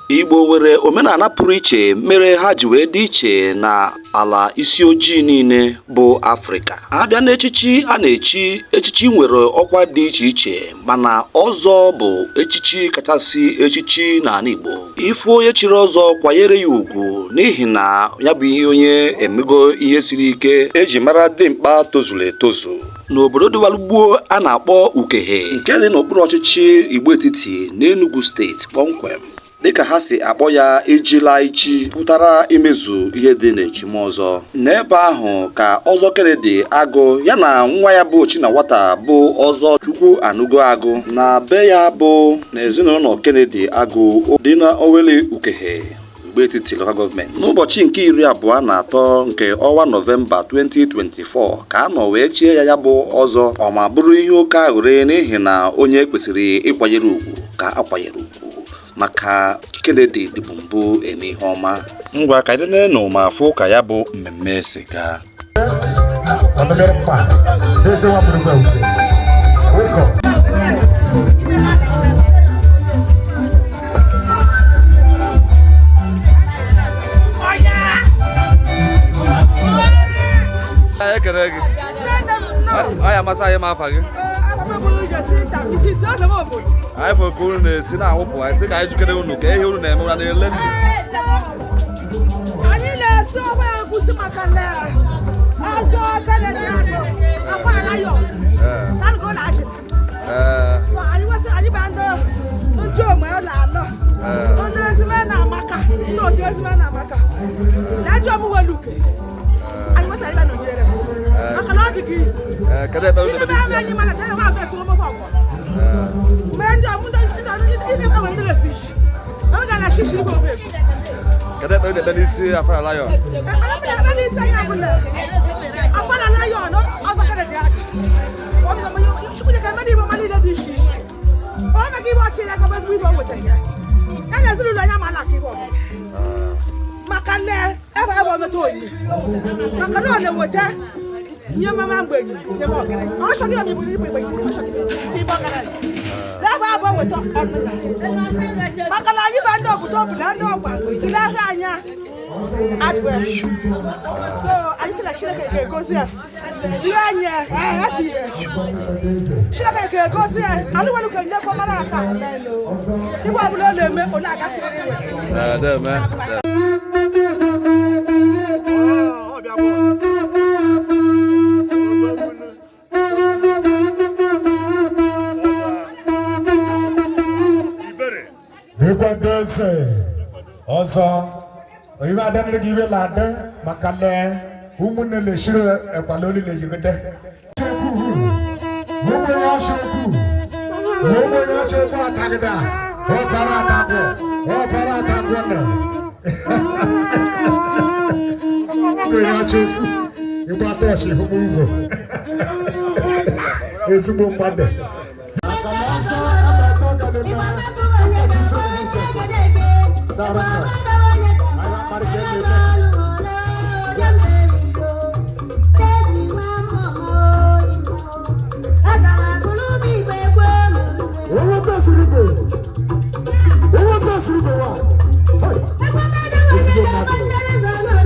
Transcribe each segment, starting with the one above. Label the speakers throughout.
Speaker 1: Igbo nwere omenala pụrụ iche mere ha ji wee dị iche na ala isi ojii niile bụ Afrịka. A bịa n'echichi a na-echi, echichi nwere ọkwa dị iche iche mana ọzọ bụ echichi kachasị echichi n'ala Igbo. Ịfụ onye chiri ọzọ kwanyere ya ugwu n'ihi na ya bụ ihe onye emego ihe siri ike eji mara dimkpa tozuru etozu. N'obodo dịwara gboo a na-akpọ Ukehe nke dị n'okpuru ọchịchị Igbo Etiti n'Enugu steeti kpọmkwem dịka ha si akpọ ya ejila ichi pụtara imezu ihe dị n'echimọzọ. N'ebe ahụ ka Ọzọ Kennedy Agụ ya na nwa ya bụ Chinawata bụ Ọzọ Chukwu Anugo Agụ na be ya bụ n'ezinụlọ Kennedy Agụ dị n'Owele Ukehe Igbo Etiti Local Government n'ụbọchị nke 23 nke ọnwa Nọvemba 2024 ka a nọ wee chie ya ya bụ ọzọ ọ ma bụrụ ihe oke aghụrị n'ihi na onye kwesịrị ịkwanyere ugwu ka akwanyere ugwu maka Kennedy dịbụ mbụ eme ihe ọma. Ngwa ka anyị nenụ ma fụ ka ya bụ mmemme si gaa. Ekele gị. Ọ ya amasị anyị ma afa gị. Anyị fụrụ ka unu na-esi na-awụpụ anyị sị ka anyị jụkere unu ka ihe unu na-eme unu na-ele ndụ.
Speaker 2: Anyị na-esi ofe egusi maka na ọzọ Kennedy Agụ afọ ala yọ na na achị. Anyị wesị anyị bụ ndị ndị ome na anọ ndị ezigbo na amaka ndị otu ezigbo na amaka na ajọ ọmụ weluke anyị wesị anyị bịa nọnyere maka na ọ dị gị izu.
Speaker 1: Kedu ebe unu
Speaker 2: Ihe
Speaker 1: na-eme
Speaker 2: na anyị mana ka anyị afọ esi ọmụ ọgbọ mgbe ndị ọmụ ndị ndị ndị ndị ndị na-esi isi ọ ga na shishi igwe ofe egusi.
Speaker 1: Kedu ebe unu na-eme n'isi Afara Lion?
Speaker 2: Ekpere n'isi anyị bụ na Afara Lion Ọzọ Kennedy Agụ Chukwu ka eme n'igbo ma niile dị iche iche o mega ibe ọchị ya gọba ezigbo ibe o nwetara ya ya na ezinụlọ ya ma na-aka ibe ọbụla maka nne ebe ebe o meta onyinye maka na ọ na-enweta ihe mama mgbenye nye m ọgaranya ọ chọghị ịba ibu ibu ibu ọ chọghị ịba ọgaranya ebe abụọ nweta ọnụna maka na anyị bụ ndị obodo obodo ndị ọgba tụlee ahịa anya adwe so anyị sị na Chineke ga-egozi ya ihe anyị Chineke ga-egozi ya anyị nwere ka nyekwa mara aka igwe ọbụla ọ na-eme ọ na-agasịrị iwe.
Speaker 3: N'ikwe ndị eze ọzọ oyibe adịrị gị ibe la-adị maka na ụmụnne na-eshiri ekwala olile yigide ogbenye ọsọkwu ogbenye ọsọkwu atagide ọbara atagwọ ọbara atagwọ na ogbenye ọsọkwu ịgba tọọchị hụ m ụvọ ezigbo mmadụ maka na ọsọ abatọ galila ọchịchị Yes. Owó tẹ̀sírí bò. Owó tẹ̀sírí bò wà. Ezigbo mmadụ.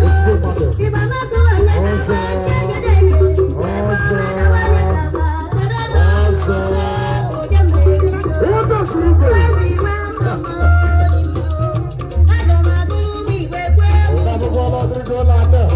Speaker 3: Ezigbo mmadụ. Ọzọ. Ọzọ. Ọzọ. Owó tẹ̀sírí bò. Ọ̀dàbọ̀bọ̀ ọlọ́dúnrún ládẹ̀.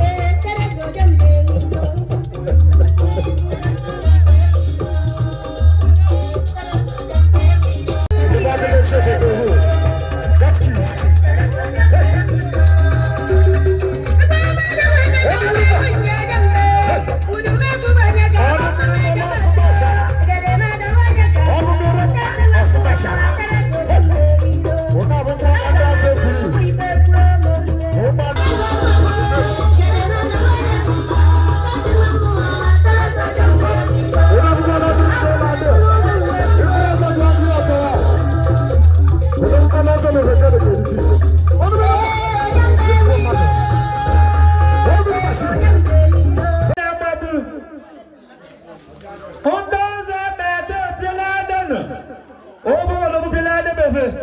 Speaker 4: ebe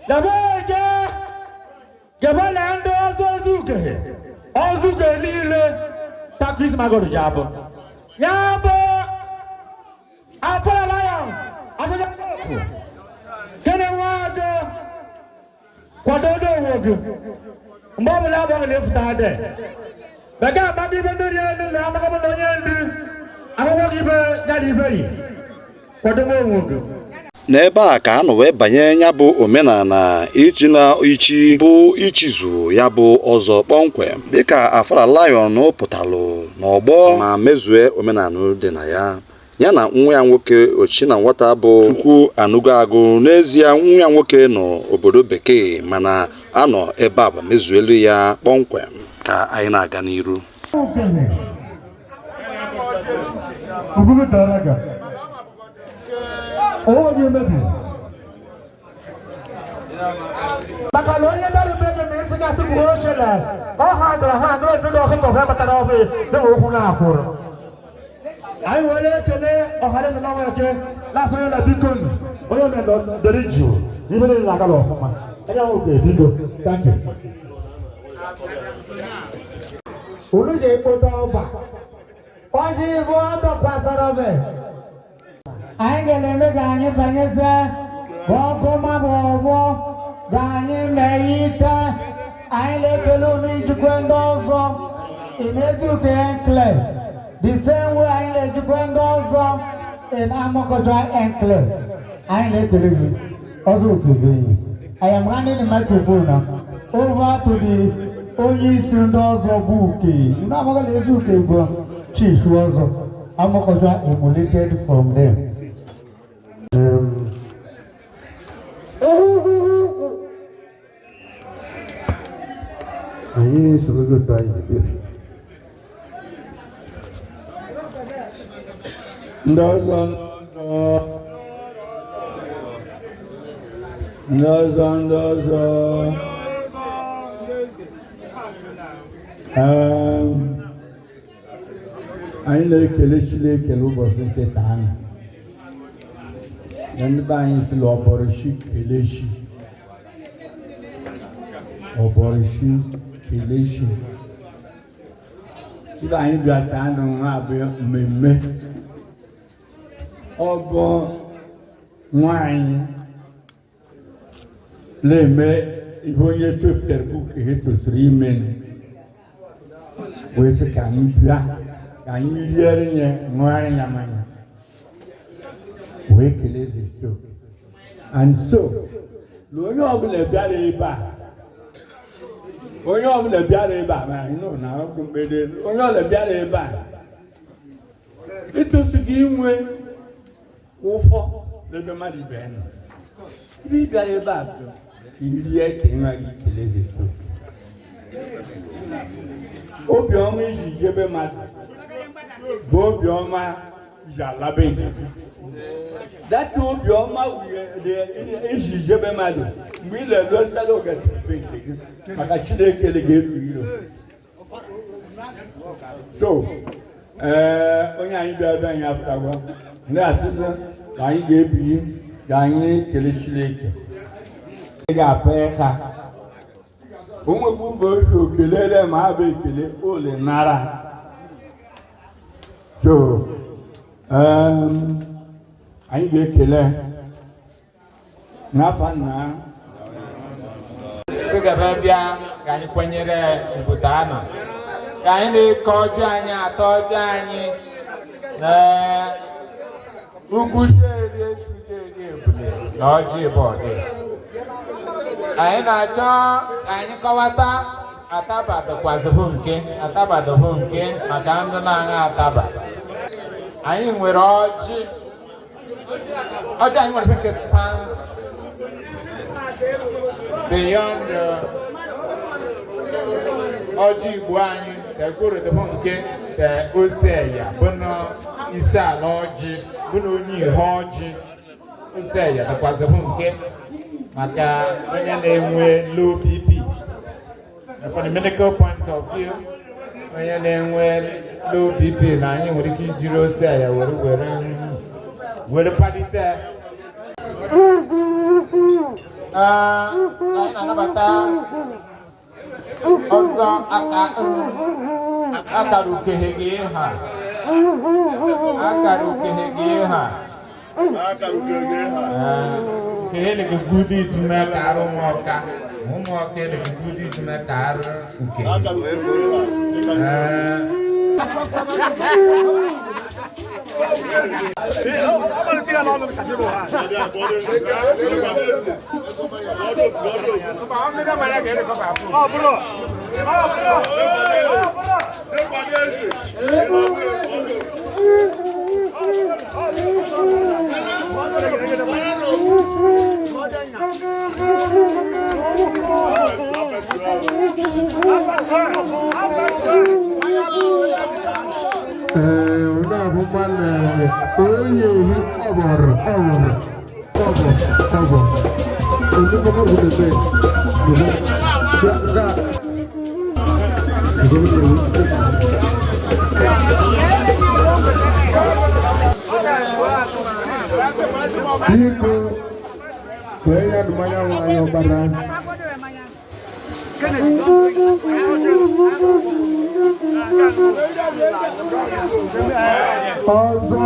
Speaker 4: gaba eje gaba na ndị ọzọ ozuke ozuke niile ta Krismas gọdụ ji abụ ya bụ Afara Lion asọjọ kene nwa agụ kwado ndị onwe gị mgbe ọbụla abụghị na ịfụta dị bekee agbado ibe ndị elu na amakọbụla onye ndu akwụkwọ gị ibe ya na ibe yi kwado nwa onwe gị.
Speaker 1: N'ebe a ka a nọ wee banye ya bụ omenala iji na ichi bụ ichizu ya bụ ọzọ kpọmkwem dịka Afara Lion pụtalụ n'ọgbọ ma mezue omenala dị na ya, ya na nwa ya nwoke ochi na nwata bụ Chukwu Anụgo Agụ. N'ezie nwa ya nwoke nọ obodo bekee mana anọ ebe a bụ mezuelu ya kpọmkwem. Ka anyị na-aga n'iru.
Speaker 4: Ugwu tara ka owó gị emebi maka na onye bịara ebe gị ma isi ga-atụpụ oche na ọha gara ha na otu ọkụkọ bụ batara ọbụ dị okwu na-akwụrụ. Anyị were ekele ọhaneze na nwere na-asị onye na biko nụ onye na dere jụụ ibe niile na-agala ọfụma onye ahụ ga-ebido. Thank you.
Speaker 5: Unu ga-ekpota ọba ọjị ibu ọdọ kwasara be anyị ga-eme ka anyị banyezie ọkụ mabụ ọgbọ ka anyị mee ite. Anyị na-ekele unu ijikwa ndị ọzọ in Eziuke enclave the same way anyị na-ejikwa ndị ọzọ in Amokocha enclave. Anyị na-ekele gị ọzọ okebenyi. I am handing the microphone now over to the onye isi ndị ọzọ bụ Uke. Unu amaghị na Eziuke bụ chief ọzọ Amokocha emulated from them.
Speaker 6: Anyị soro gị otu anyị biri ndị ọzọ ndị ọzọ ndị ọzọ. Anyị na-ekele Chineke n'ụbọchị nke taa na ndị be anyị sịrị ọbọrịchi kelechi ọbọrịchi kelechi ndị anyị bịa taa nụ nwa abụ mmemme ọ bụ nwaanyị na-eme ihe onye tofutere bụ ka ihe tosiri ime wee sị ka anyị bịa ka anyị riere ya ṅụọrọ ya mmanya wee kelee eze so. And so na onye ọbụla bịara ebe a, onye ọbụla bịara ebe a, ma anyị nọ na ọkụ mgbede, onye ọbụla bịara ebe a etosughị inwe ụfọ n'ebe mmadụ ibe ya nọ. Ndị bịara ebe a bụ ka irie ka ị nweghị kelee eze so. Obiọma iji jebe mmadụ bụ obiọma iji alaba nke gị. Data obiọma iji jebe mmadụ mgbe ị na-elotara oge be nke gị maka Chineke ga-ebu iro. So onye anyị bịara ebe anyị apụtagwa ndị asịsị ka anyị ga-ebili ka anyị kelee Chineke. Ị ga-apụ ịka onwekwu mgbe ofe okelele ma ha bụ ekele ole nara. So anyị ga-ekele n'afọ nna
Speaker 7: sị gaba bịa ka anyị kwenyere obodo anọ ka anyị na-eke ọjị anyị atọ ọjị anyị na ugwu jeri esu jeri ebule na ọjị bọdị. Anyị na-achọ ka anyị kọwata ataba dịkwazịbụ nke ataba dịbụ nke maka ndị na-aṅa ataba. Anyị nwere ọjị ọjị anyị nwere nke spans beyond ọjị Igbo anyị ekwuru dịbụ nke ose ya bụ na isi ala ọjị bụ na onye ihe ọjị ose ya dịkwazịbụ nke maka onye na-enwe low BP. From the medical point of view, onye na-enwe low BP na anyị nwere ike ijiri ose ya were were were palite. Anyị na-anabata ọzọ aka akara ukeghe gị ha akara ukeghe gị ha ukeghe na-egudi itume ka arụ ụmụọka ụmụọka na-egudi itume ka arụ ukeghe.
Speaker 3: Biko kwee ya mmanya nwanyị ọgbara. Ọzọ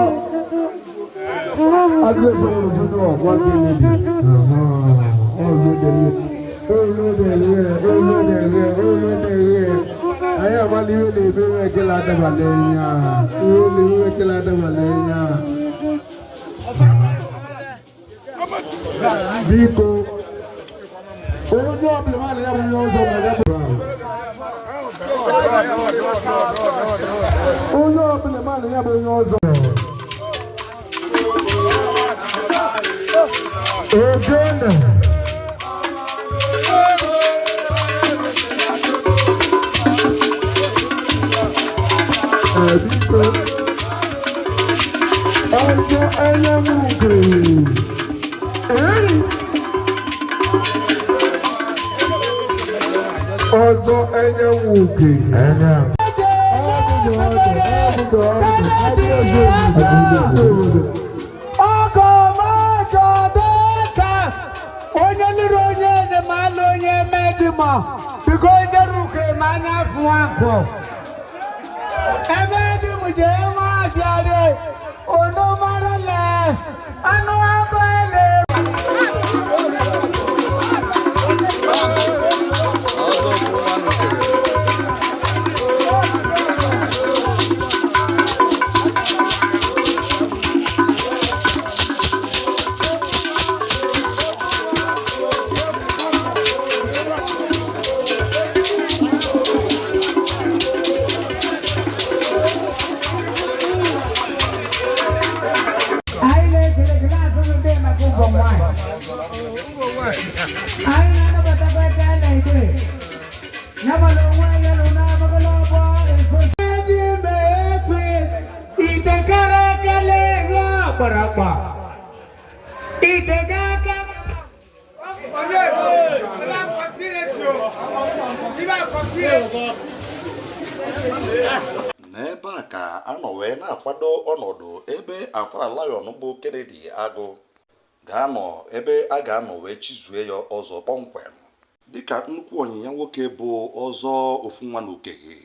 Speaker 3: agụụ ụfọdụ ọgwa gịnị dị anyị amala iwe na-ebe iwe ekele adabala enya iwe na iwe ekele adabala enya. Biko onye ọbụla ma na ya bụ onye ọzọ ma ya bụrụ ahụ onye ọbụla ma na ya bụ onye ọzọ. Ogene biko ọjọ́ ẹlẹ́wùkè ọzọ ẹlẹ́wùkè.
Speaker 5: Onye lụrụ onye enyemala onye medima biko onye ruke ma anya fụwa nkụ ebe dị m jee nwa abịarị onu marala anụ agụ ele.
Speaker 1: N'ebe a ka a nọ wee na-akwado ọnọdụ ebe Afara Lion bụ Kennedy Agụ ga-anọ ebe a ga-anọ wee chizue ya ọzọ kpọmkwem dịka nnukwu onyinye nwoke bụ ọzọ ofu nwa na Ukeghe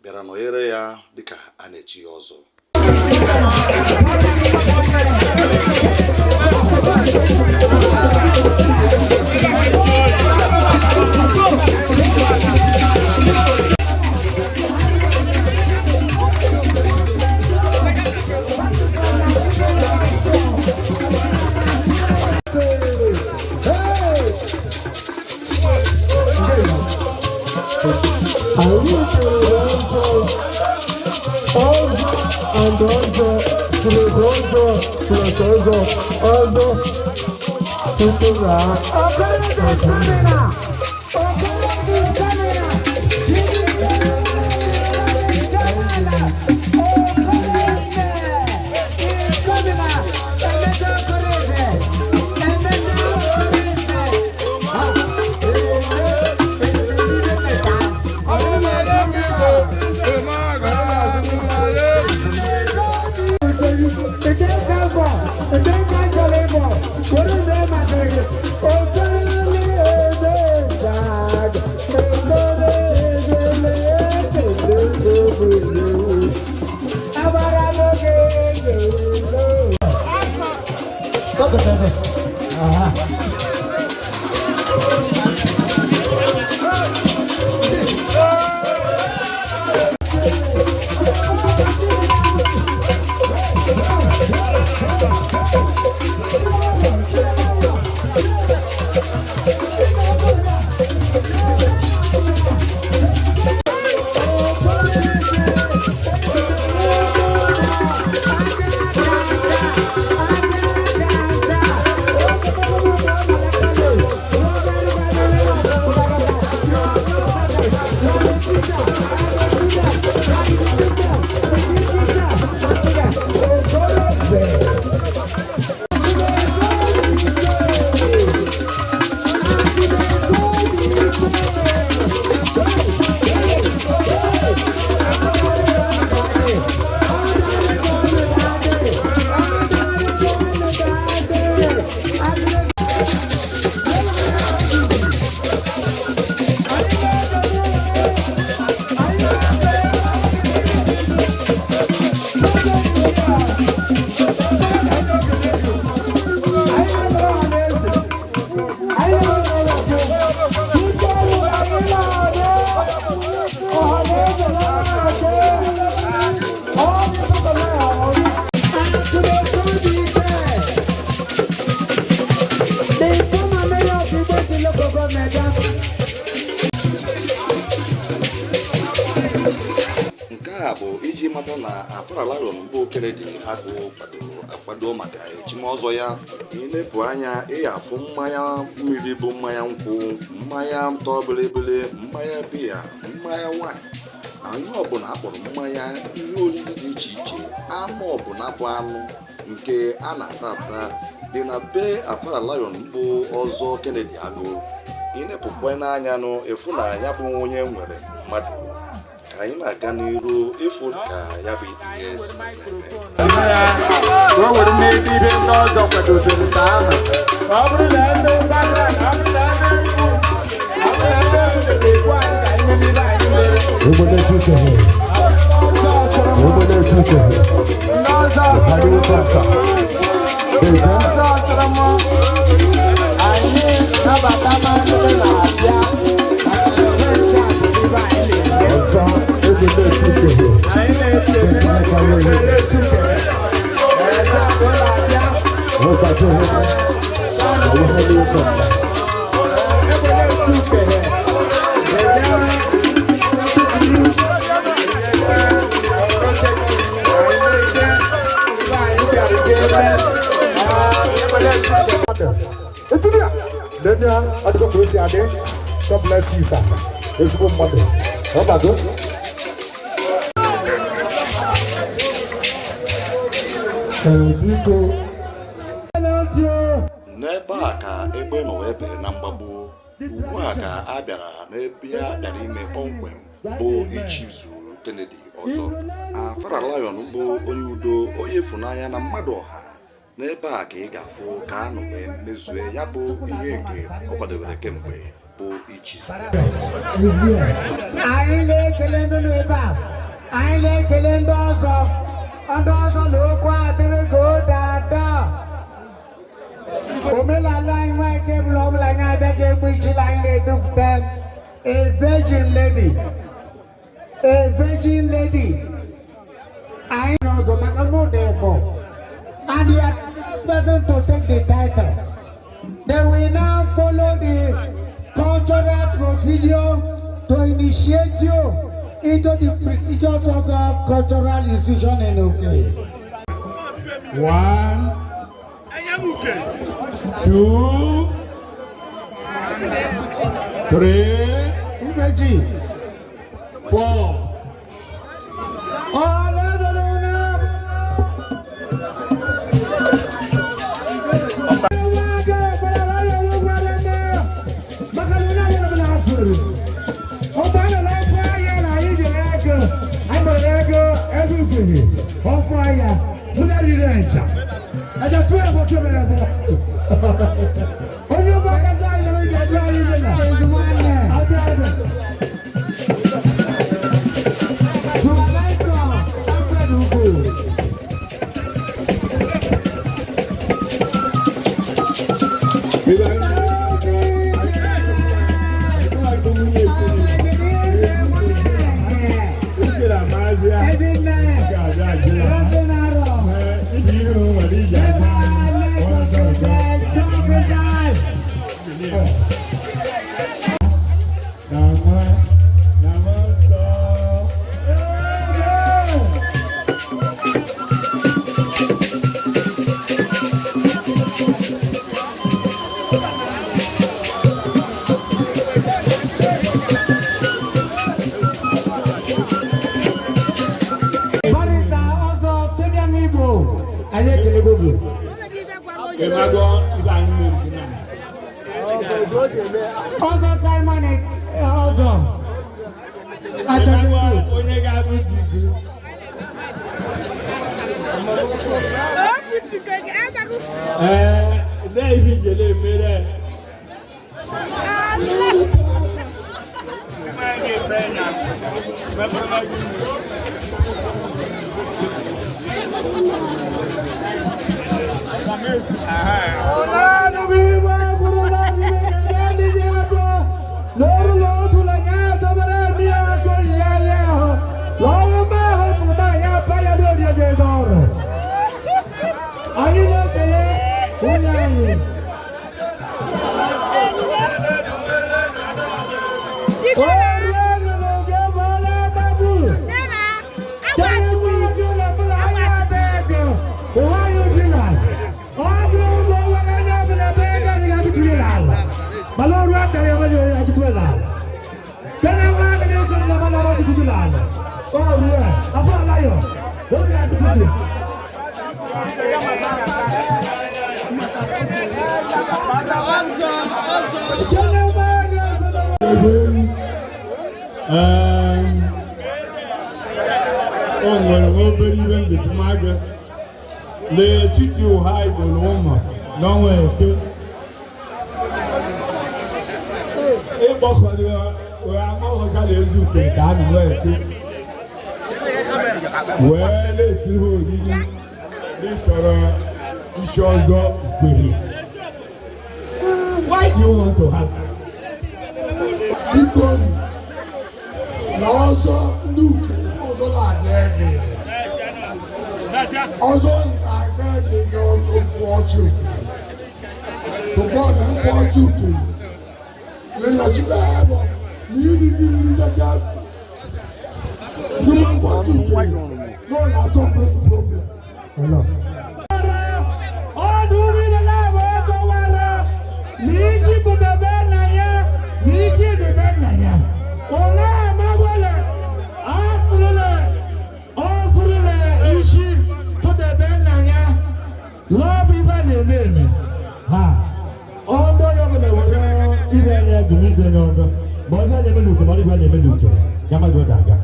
Speaker 1: bịara nọnyere ya dịka a na-echi ya ọzọ.
Speaker 5: Oh, Aha.
Speaker 1: Nke a bụ iji mata na Afara Lion bụ Kennedy Agụ kwadoro akwado maka echimọzọ ya. Ilepụ anya ị afụ mmanya mmiri bụ mmanya nkwụ, mmanya tọ bịlịbịlị, mmanya biya, mmanya waịn na ihe ọbụla akpọrọ mmanya, ihe oriri dị iche iche, anụ ọbụla bụ anụ nke a na-ata ata dị na be Afara Lion bụ ọzọ Kennedy Agụ. Ilepụkwa n'anya nụ ịfụ na ya bụ onye nwere mmadụ. Ka anyị na-aga n'iru ịfụ ka ya bụ ihe si eme.
Speaker 6: Ka o were n'ebe ibe ndị ọzọ kwadobere nke ahụ. Ọ bụrụ na ndị mgbada, ọ bụrụ na ndị ikwu, ọ bụrụ na ndị obodo ga-ekwu anyị ka anyị mee ibe anyị mere.
Speaker 3: Ogbole Chukwu. Ogbole Chukwu.
Speaker 6: Ndị ọzọ
Speaker 3: Hadi Kansa.
Speaker 6: ndị ọzọ sịrị m, anyị nabata ma ndị na-abịa maka na onwe nche a bụ ibe anyị na-eme.
Speaker 3: Ọzọ Ogbole Chukwu.
Speaker 6: Anyị na-ekele Ogbole Chukwu. Eze abụọ na-abịa.
Speaker 3: Ọgbàjọ Ọwọ́ Hadi Kansa. Etidia. Lenia adịgo ka o si adị. God bless you, sir. Ezigbo mmadụ. Ọ bago. Biko.
Speaker 1: N'ebe a ka egbe nọ wee bere na mgbagbu. Ugbu a ka a bịara n'ebe a bịara ime kpọmkwem bụ ichizu Kennedy ọzọ. Afara Lion bụ onye udo, onye ịfụnanya na mmadụ ọha. N'ebe a ka ị ga-afụ ka a nọ wee mezue ya bụ ihe nke ọ kwadobere kemgbe bụ ichizu.
Speaker 5: Anyị na-ekele ndị nọ ebe a, anyị na-ekele ndị ọzọ, ndị ọzọ na okwu adịrị gị dada. Omenala anyị nwanyị kebụl ọbụla anyị abịaghị egbu ichila anyị na-edufute a virgin lady, a virgin lady. Anyị nọ ọzọ maka n'ụdị ịkọ. And you are the first person to take the title. They will now follow the cultural procedure to initiate you into the prestigious Ozo cultural institution in Uke.
Speaker 6: 1, 2, 3,
Speaker 5: Ibeji.
Speaker 6: 4.
Speaker 5: Supervisor Alfred Ugo. Barịta ọzọ Fabian Igbo, anyị ekele gbogbo. Ọzọ Simon ọzọ Achọrọ
Speaker 6: Onye ga-abụ di gị. Ee, lee ihe ijele emere.
Speaker 5: Anyị na-ekele nwunye anyị.
Speaker 6: O nwere nwa obere ihe ndịtụmaga n'etiti ụha Igbo na ụmụ n'ọnwa eke ịgbakọrọ ụha amaghọcha na ezi uke ka a nọ eke wee na-esi ha oriri n'ịchọrọ isi ọzọ ukpere. Why do you want to have that?
Speaker 3: Biko, na ọzọ ndị uke ọzọ na-aga ede ọzọ na-aga ede ga nkwụ ọchị uke tụpọ na nkwụ ọchị uke lelọchikwa ebe na iri gị iri gaga n'ime nkwụ ọchị uke na ọ na-asọ problem.
Speaker 5: Ọdụ mmiri na-abụ ego wara na iji tụdebe nna ya na iji debe nna ya. Ole amagwele asịrịla ọsịrịla isi tụdebe nna ya lọbụ ibe na-eme eme ha. Ọdụ ya ọbụla were ire anya gumize n'ọdụ ma ọ bịa na-eme n'uke ma ọ bịa na-eme n'uke ya ma ga-aga.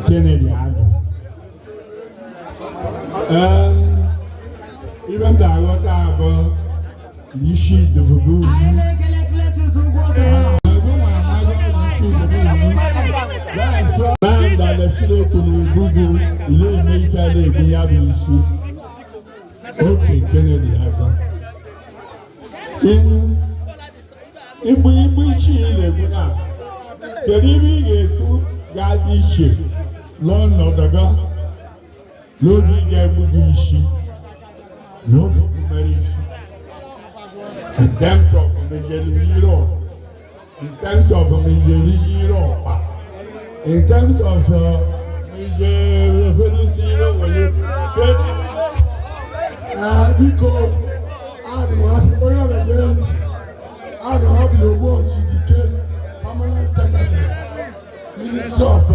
Speaker 6: Kennedy Agụ. Ibe m ga-aghọta abụ na isi dịbụbu ugwu.
Speaker 5: Anyị na-ekele Cletus ugwu oge ha.
Speaker 6: Ego nwa amaghị na isi dịbụ ugwu. Na ndala Chineke na ugwu ile eme ife a na-ebu ya bụ isi. Oke Kennedy Agụ. Igbu igbu isi ị na-egbu na kedu ibe ị ga-ekwu ga-adị iche n'ọnọdụ gị n'oge ị ga-egbu gị isi n'oge mere isi in terms of mejeri yiri, in terms of mejeri yiri ọkpa, in terms of mejeri felisi yiri wele.
Speaker 3: Biko, adị m happy onye ọbịa gee ntị. Adị m happy na ogbo Dike, permanent secretary, Ministry of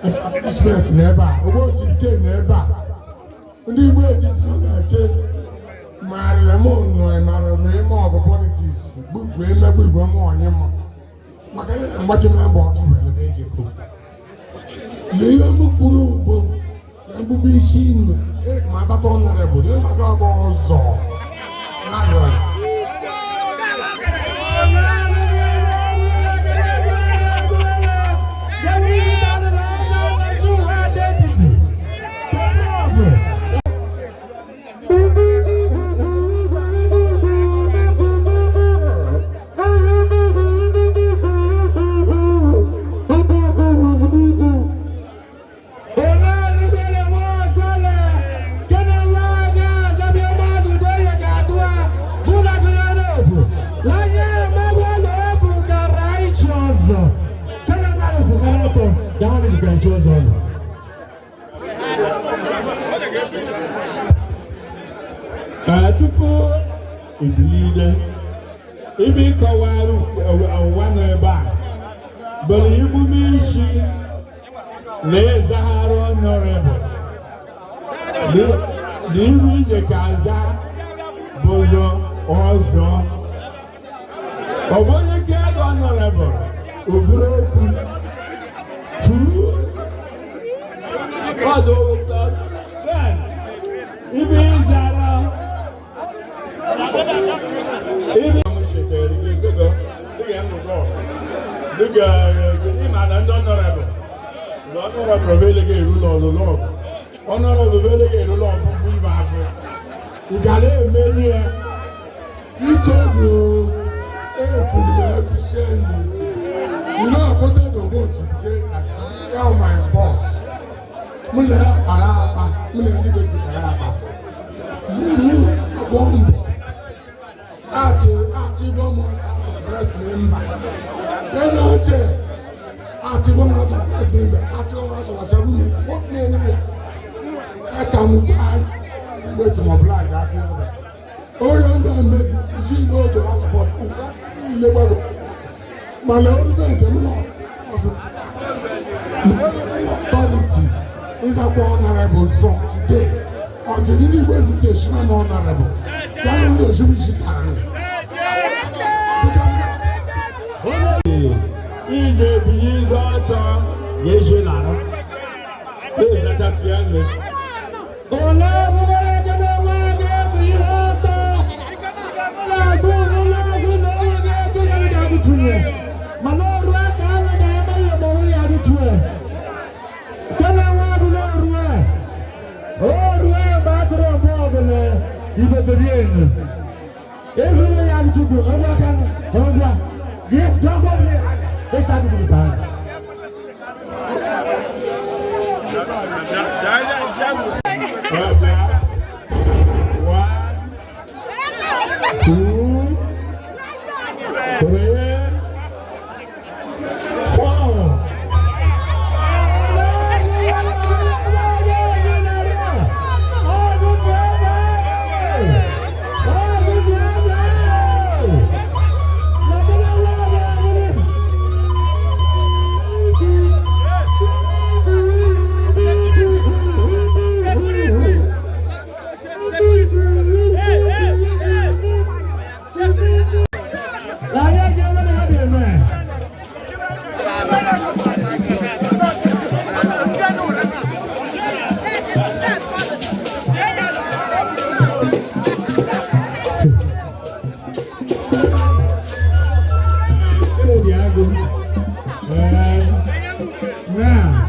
Speaker 3: Establishment n'ebe a. Ogbo Dike n'ebe a. Ndị Igbo etiti nọ na-eke marịrị m nọ marịrị m ime ọgụ politics gbugwe emegbu igwe m onye m maka na mgbaji m mbọ ọtụ were na-ejekọ na ihe m kwuru bụ na mgbugbe isi inu ma asatọ ọnụrebụl ihe maka ọgbọ ọzọ na-arịọ.
Speaker 4: ga-echi ụzọ ụlọ.
Speaker 6: Ee, tupu ebilite ibe ịkọwara ụwa nọ ebe a bụrụ emume isi na-ezaghara honorable na iru ije ka aza bụzọ ọzọ ọ bụ onye ka ego honorable ovuru okwu tu ọdụ then ibe ịzara ibe chetara gị dịka nnụkọ dịka ịma na ndị honorable na honorable bụ eleghị erula ọlụlụ ọgụ honorable bụ eleghị erula ọfụfụ ibe afọ ị gara emeri ya.
Speaker 3: Ike bụ ekwuru m ekwusie ndụ. You know, I wanted to go to today as tell my boss. M na ya kpara akpa, m na ndị ji kpara akpa. Nne m agbọ mbọ. Achị achịgo m as a first member. Ya na oche achịgo m as a first member, achịgo m as a seven member. What na-enye ya? Aka m gbaa mgbe etumọbụla achị ebe. Onye na-eme ji n'oge passport ụka niile gbado mana orube nke m nọ ọzọ authority ịzakwa honorable from today until ndị Igbo etiti eshima na honorable ya na ụlọ osimiri tara.
Speaker 6: Ije ebinye ize ọtọ ga-eji lara na-ezachasị ya nne.
Speaker 4: Ole bụgara ego na-enwe ego bụ ihe ọtọ. Na-agụ ụlọ azụ na enweghị ego na ga adịtụnye. Mana ọrụ aka ala ga-eme ya ma onwe ya adịtụnye. Nke na-enwe agụ na ọrụ a. Ọrụ a ma atụrụ ọbụ ọbụla ibedori enyi. Ezuru ya adịtụkwu ọgwụ aka ọgwụ a. Gị ọgwụ ọbụla ịta adịtụrụ taa.
Speaker 6: One, two, three, four. Kennedy Agu. Now,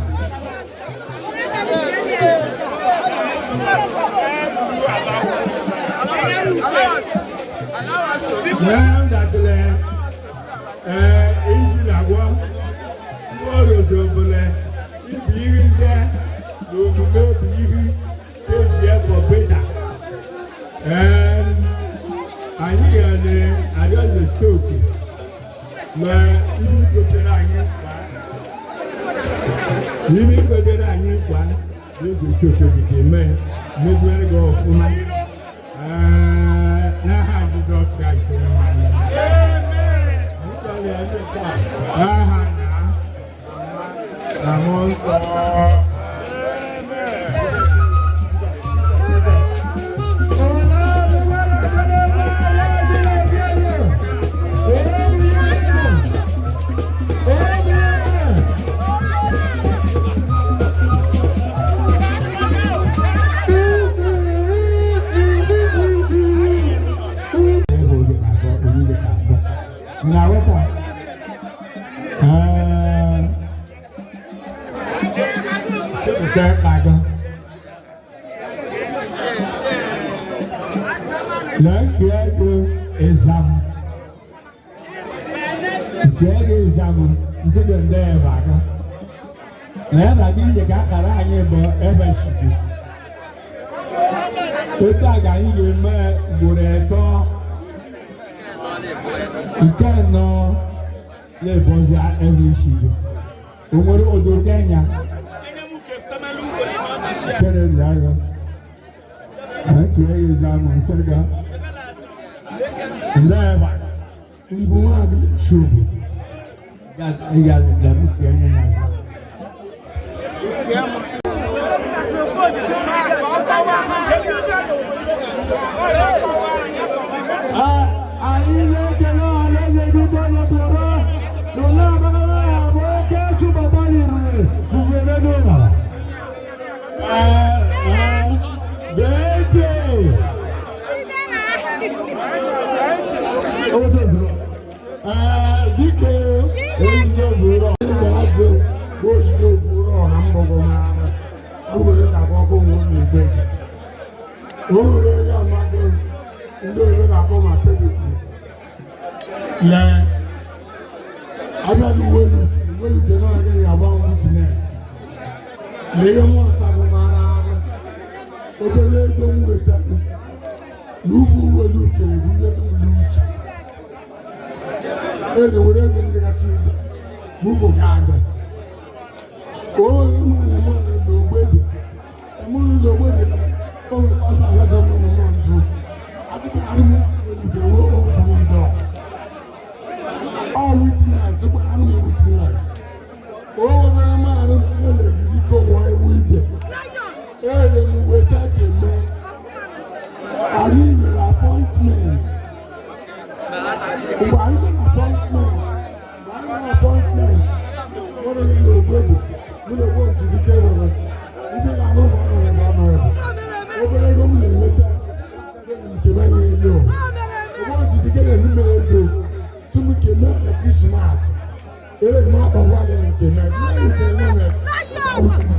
Speaker 6: now that the isi na-agwọ ọrụzi obele ibi ihe ise na omume ebi ihe eji efọ beta. Anyị ga na-arịọzi stoku ma ibi kwetere anyị kwa ibi kwetere anyị kwa n'oge stoku ga-eme mezuere gị ọfụma. N'aha Jizọs Kraịst onye nwe anyị. Aha na Mmụọ Nsọ. Na-aghọta? Chepụta ịkpa gị. Lee nke ego ịzam. Nke ego ịzam nsị gị ndị ebe aga. Na ebe gị ije ka akara anyị bụ ebe chukwu. Etu a ka anyị ga-eme ugboro atọ. Nke anọ na-ebozi ebe isi gị.
Speaker 3: O nwere ododo anya kere agha eke ya ama nsega ndeba ngwa shubu ga ga da muke anya ya.
Speaker 4: Anyị na-ekele ọhaneze bido letụrụ n'ụlọ agbagara bụ oke chụbata n'iriri mgbe emedo nọrọ.
Speaker 3: Gee biko ejide ofuru
Speaker 8: ga-agụ ojide ofuru ọha mgbọgọ mara awere na-akpọ ọkụ onwe n'igbe etiti o nwere onye amadụ ndị oyibo na-akpọ ma pedikwu lee abịa n'uwelu uweluke na-agaghị agba witines lee ihe nwụrụtabụ mara agha obere ego m nwetara na uvu uweluke bụ ihe dị m n'uche ego were ego m dịgasị ụda buvu ga-aga onye mụ na n'ogbede emụrụ n'ogbede o nwekọta agwaza m nọ nọ njụ azụgharị m oluge ofu ụdọ ọ witness gbagharị m witness o nwere marụ na-elegide kọwa ewu ibe ele m weta keme anyị nwere appointment mgbe anyị nwere appointment mgbe anyị nwere appointment ọrụ n'obodo mụ na ogbo nsirike rụrụ ibe na arụ ọrụ ọrụ ọrụ obere ego m na-enweta nke m enyeghị ego ogbo nsirike na-eme ego tupu keme na Krismas ele m akpa nwa gị nke m nke m.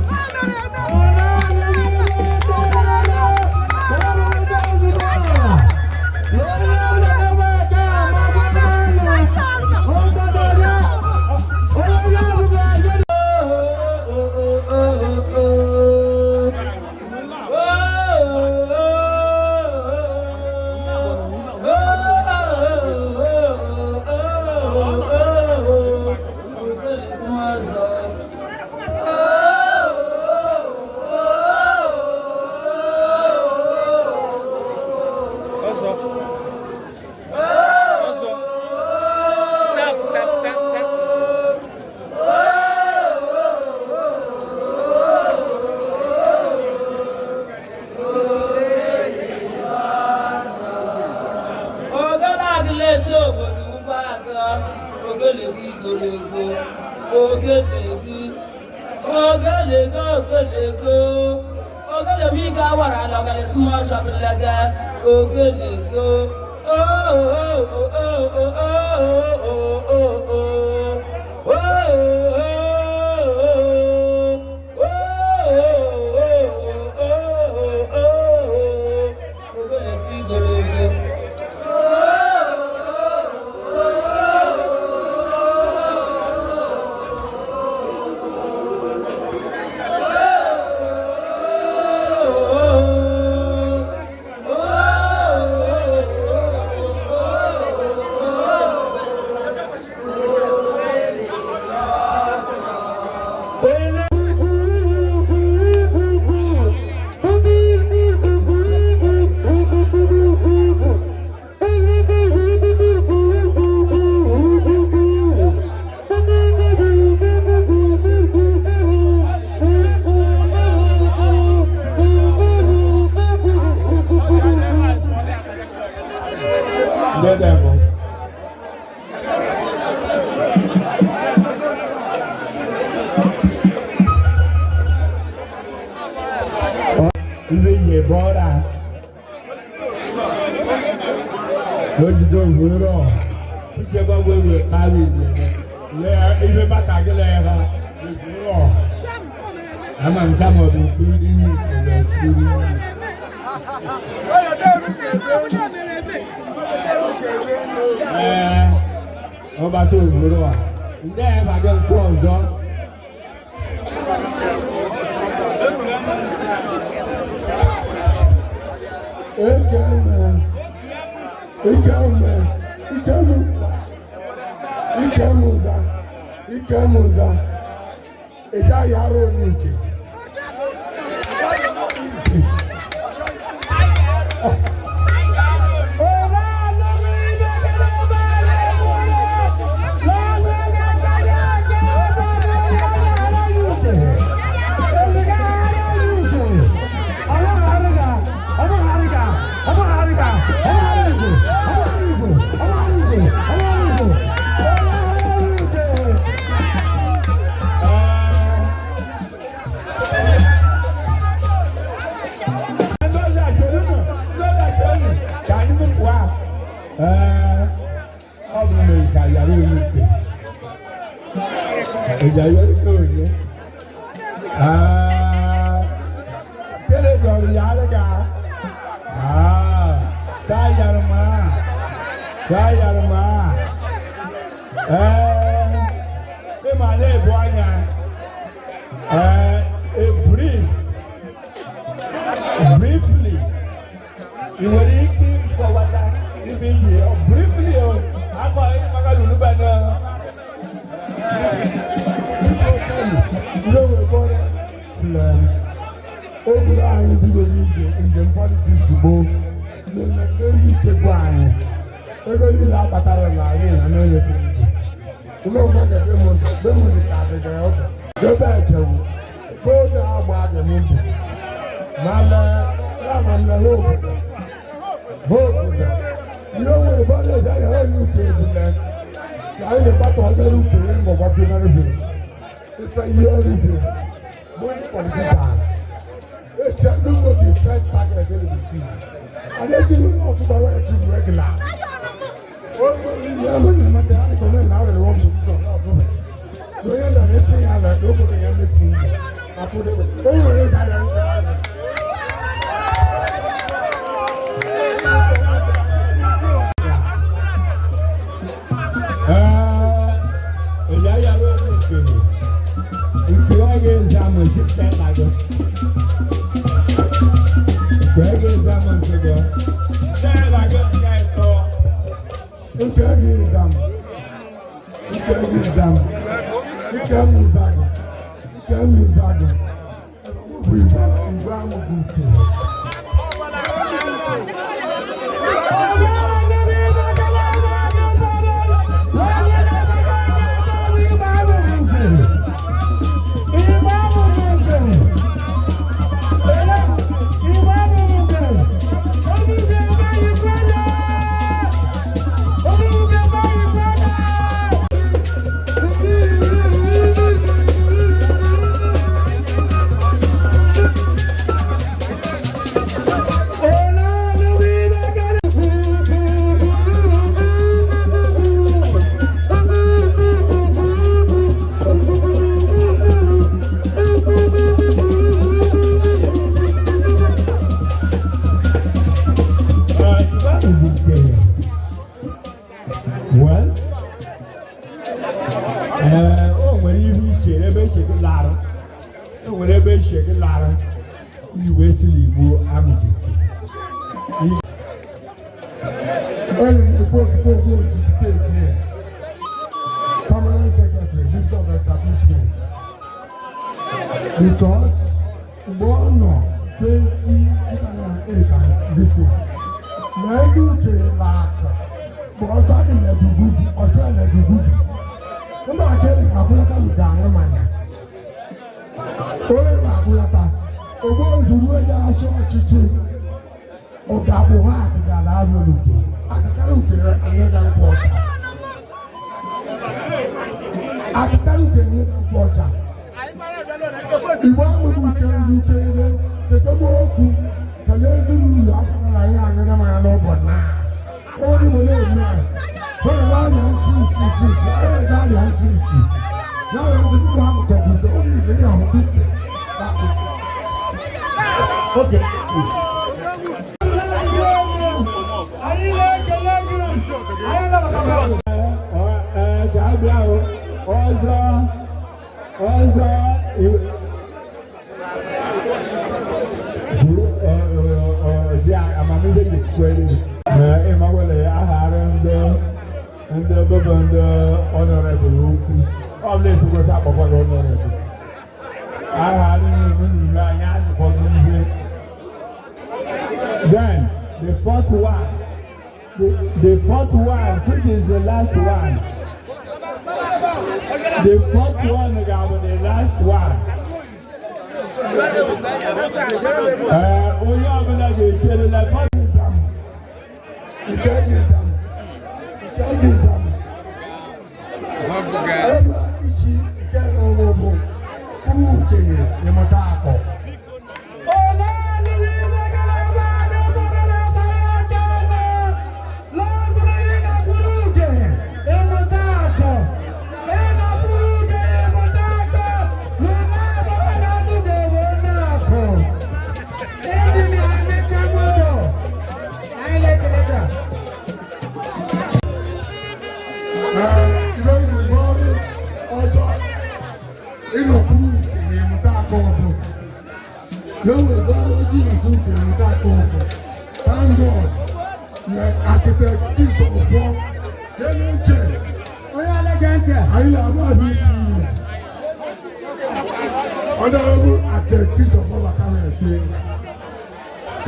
Speaker 3: Eji ahịa arụ onye uke.
Speaker 6: Ndị ọzọ akelu nụ, ndị ọzọ akelu nụ, ka anyị mụfuo a. Ee, ọ bụ mere ka yara onye uke. Eji ayọrọ ike onye. Ee, kele jọrọ ya arịga. Aa, ka yara ma, ka yara ma. Ee, ịma na-ebu anya. Ee, a brief. Briefly, ị nwere ike ịkọwata ibe iyi briefly o akọ maka luluba na.
Speaker 3: Ihe wee bọrọ obodo anyị bidoro ije njem politics gboo na-emebe ndị ikegbu anyị ego niile akpatara n'ala na na-eleta igbo ume ka adịgara ọdụ ebe ekewu oge agba dị m ndụ mana ama m na ha obodo ha obodo ihe nwere bọọlụ eji ahịa onye uke ebule ka anyị na-ekpata ọdịrị uke ihe ngọgbafi na rube ife ihe rube bụ ndị politicians echi ndị the first target in the team and ejiri ọtụtụ ọrụ ejiri regular onye na-emete ha dịka na arịrị one position na ọtụtụ onye na-etinye ya na obodo ya mefu ihe atụdebe onye nwere ego ahịa nke ahụ.
Speaker 6: Ee, eji ayara onye uke nke ọ ga-eze ama site na gị nke ọ ga-eze ama nke gị site na gị nke ịtọ.
Speaker 3: Nke gị zam, nke gị zam, nke m zagụ, nke m zagụ, bụ igwe igwe ahụ bụ uke.
Speaker 6: Well, ee, o nwere ihe iche ebe iche gị lara, o nwere ebe iche gị lara iwe si n'Igbo amụghị.
Speaker 3: Elu m ekwu okike ogwu ozikite ekwu permanent secretary, Minister of Establishment, because mgbe ọ nọ 2008 and this year na ndị uche na-akụ bụ ọsọ dị n'edugudu, ọsọ n'edugudu ndị akịrị ga-abụlata nke aṅụ mmanya onye ga-abụlata ogbo zuru onye achị ọchịchị ọ ga-abụ ha akụgara arụ n'uke akakara ukere anyega nkwụ ọcha, akakara ukere anyega nkwụ ọcha. Igbo ahụghị ukere n'ukere chekwaba okwu ka n'ezinụlọ akpatara anyị aṅụrị mmanya n'ụbọ na onye Igbo na-eme a onye na-arịa nsị isi isi isi onye na-arịa nsị isi na-arịa nsị ndị ahụ tọgbute onye Igbo na-ahụ uke.
Speaker 6: Okay.
Speaker 4: Anyị na-ekele gị. Anyị na-abata.
Speaker 6: Ee, ka a bịa o, ọzọ ọzọ buru dị amamihe ji kwere ịmawele aghara ndị ndị bụbụ ndị honorable okwu ọ bụla esikwesị akpọkwa gị honorable. Aha adịghị n'ime anyị anyịkwago ihe. Then the fourth one, the fourth one, which is the last one. The fourth one ga-abụ the last one. Ee, onye ọbụla ga-echere na fourth.
Speaker 3: Nke gị zam, nke gị zam. Ebe isi nke nụrụ bụ kwuru ukenye ịmụta akọ. Ibe igwe ọrụ ọzọ ịnọkwuru ukenye ịmụta akọ bụ ya wee ọrụ ozi ịnọtụ ukenye ịmụta akọ bụ, thank God na architect Isọfọ ya na-eche.
Speaker 5: Onye alege ntị.
Speaker 3: Anyị na-agba abụ isi ime ọdọọrụ architect Isọfọ bata na-ete.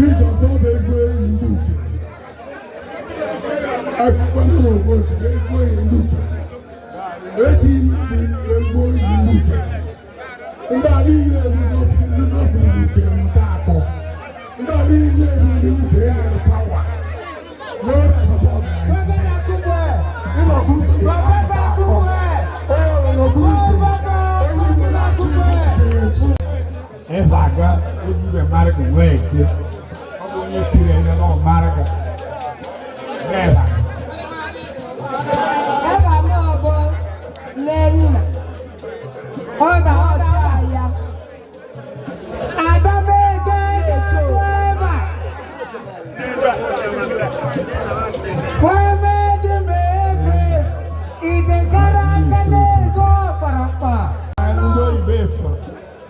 Speaker 3: Isọfọ bụ ezigbo enyi ndị ukenye. Akwụkwọ n'ogbosi bụ ezigbo enyi ndị ukenye. Esi ndị ezigbo enyi ndị ukenye. Ndị a niile ebido ndị ukenye mụta akọ. Ndị a niile ebi ndị ukenye nwere power n'ọrụ akwụkwọ.
Speaker 5: Professor Akubue. Professor Akubue.
Speaker 6: Ebe aga ejibe mara gị nwee eke. Ọ bụ onye tiri anya na ọ mara gị. Ebe a.
Speaker 9: Ebe a m bụ Nnenna.
Speaker 5: Ọ da
Speaker 9: Ọchịagha.
Speaker 5: Adameje ebe a. Wẹ́mẹ́dì mẹ́gbẹ́ ìdèkára kẹ́lẹ́ ìgò ọ̀pọ̀lọpọ̀.
Speaker 6: Ndị oyibo efo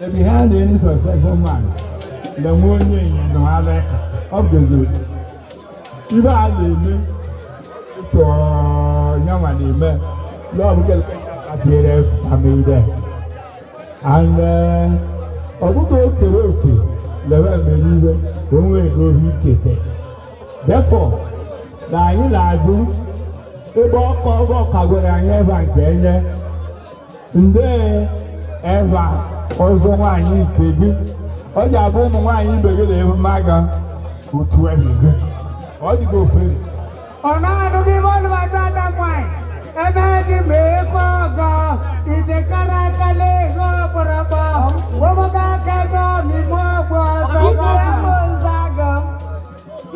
Speaker 6: the behind any successful man na-enwe onye ịnyịnya aleka. Ọ bụ eziokwu. Ibe a na-eme tụọ yanwa na-eme lọọ apịrị family and ọbụghị okere oke lebe mere iwe ka o nwee ego ohi ikete. Therefore, na anyị na-ajụ ebe ọkọ ebe ọka gwara anyị ebe a nke enye nde ebe ọzọ nwaanyị nke gị ọ ji abụ ụmụ nwaanyị ibe gị na-ehu maga otu ehi gị ọ dịghị ofere.
Speaker 5: Ọ na-anụghị bọ́ọ̀lù bàtà nwanyị. Ebe dị ma ekwe ọgọ ìdèkára kẹ́lẹ́ ìgò ọ̀pọ̀lọpọ̀. Wọ́n aka ego mímú ọgbọ ọsọ.
Speaker 9: Ikiri ama nzaga.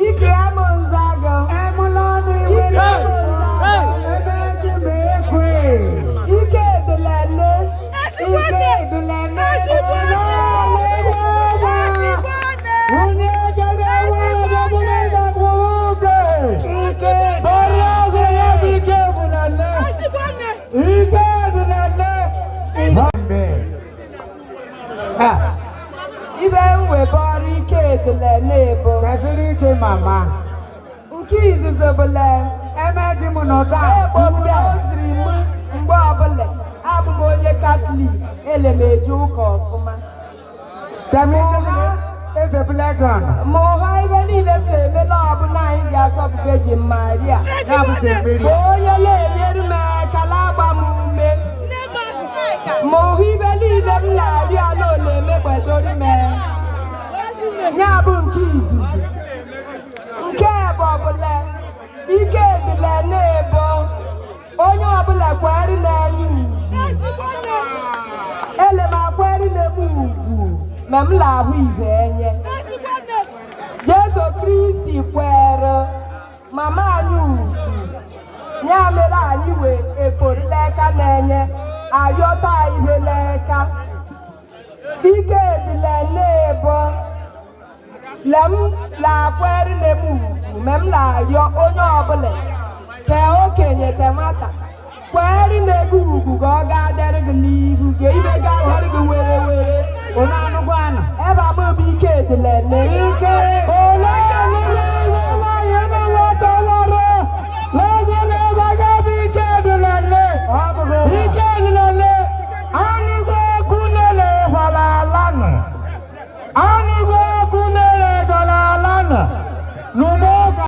Speaker 9: Ikiri ama nzaga.
Speaker 5: Ẹmúlọ́nù ìwé
Speaker 9: Ikiri ama nzaga.
Speaker 5: Ebe dị ma ekwe.
Speaker 9: Ike edulene.
Speaker 5: Ike edulene. Onye gebe ewe ọbụla ịgakwuru oge. Ike bọrọ ọzọ ya bụ ike edulene. Ike edulene.
Speaker 9: Ibe mwebe ọrụ ike edulene bụ.
Speaker 5: Kwesịrị ike mama.
Speaker 9: Nke izizi bụla
Speaker 5: Eme dị m n'ụda.
Speaker 9: ekpoburu o ziri m mgbe ọbụla abụ m onye Katọlik, ele m eje ụka ọfụma.
Speaker 5: Eze Blegon.
Speaker 9: Ma ụgha ibe niile m na-emela ọbụla anyị ga-asọpụ Virgin Maria.
Speaker 5: Ya bụ St. Mary.
Speaker 9: Bụ onye na-enyere m aka na-agba m ume. Ma ụgha ibe niile m na-arịọ ala ole emegbedoro m. Ya bụ nke izizi. Nke bụ ọbụla ike dịla na-ebo onye ọbụla kwere na-enye ugwu. Ele m akwere na-eme ugwu ma m na-ahụ ibe enye. Jesu Kristi kwere mama anyị ugwu. Ya mere anyị wee eforila aka na-enye arịọta ihe n'aka. Ike dịla na-ebo lem na-akwere na-eme ugwu ma m na-arịọ onye ọbụla ke okenye ke nwata kwere na-ego ugwu ka ọ ga-adịrị gị n'ihu gị ibe ga-adịrị gị were were.
Speaker 5: Onye anụgwọ anụ.
Speaker 9: Ebe a bụ ike dịla nne.
Speaker 5: Ike ole iwe nwanyị na-ewetawara lọzọ n'ebe ga-abụ ike dịla nne. Ike dịla nne. Anụgwọ okwu nele hwara ala. na n'ụmụka.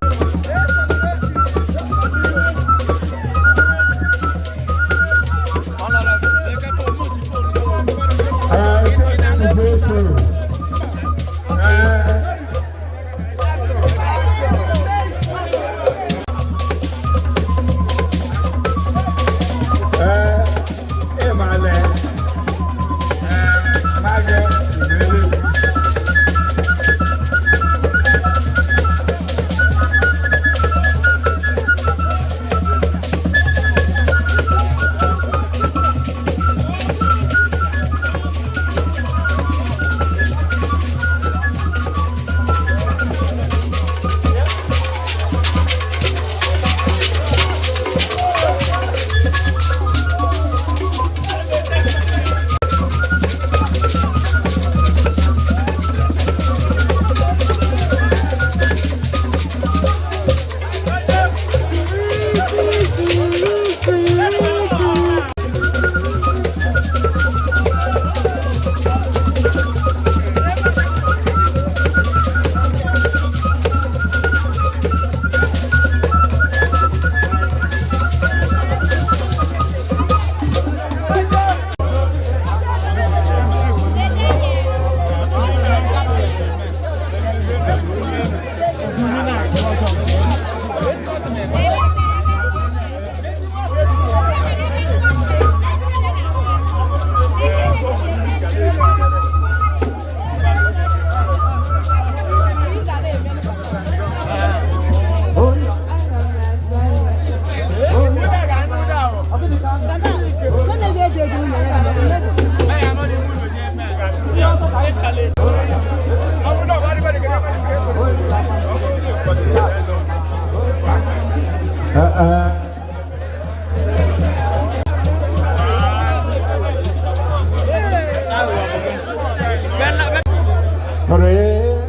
Speaker 3: Three,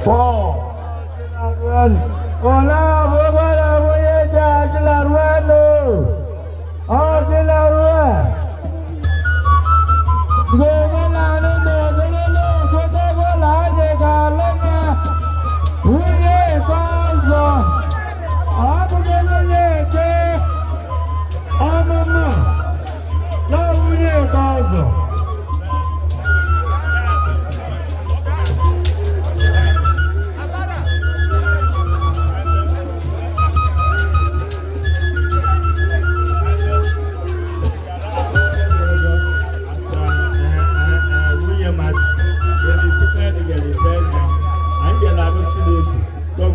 Speaker 3: four.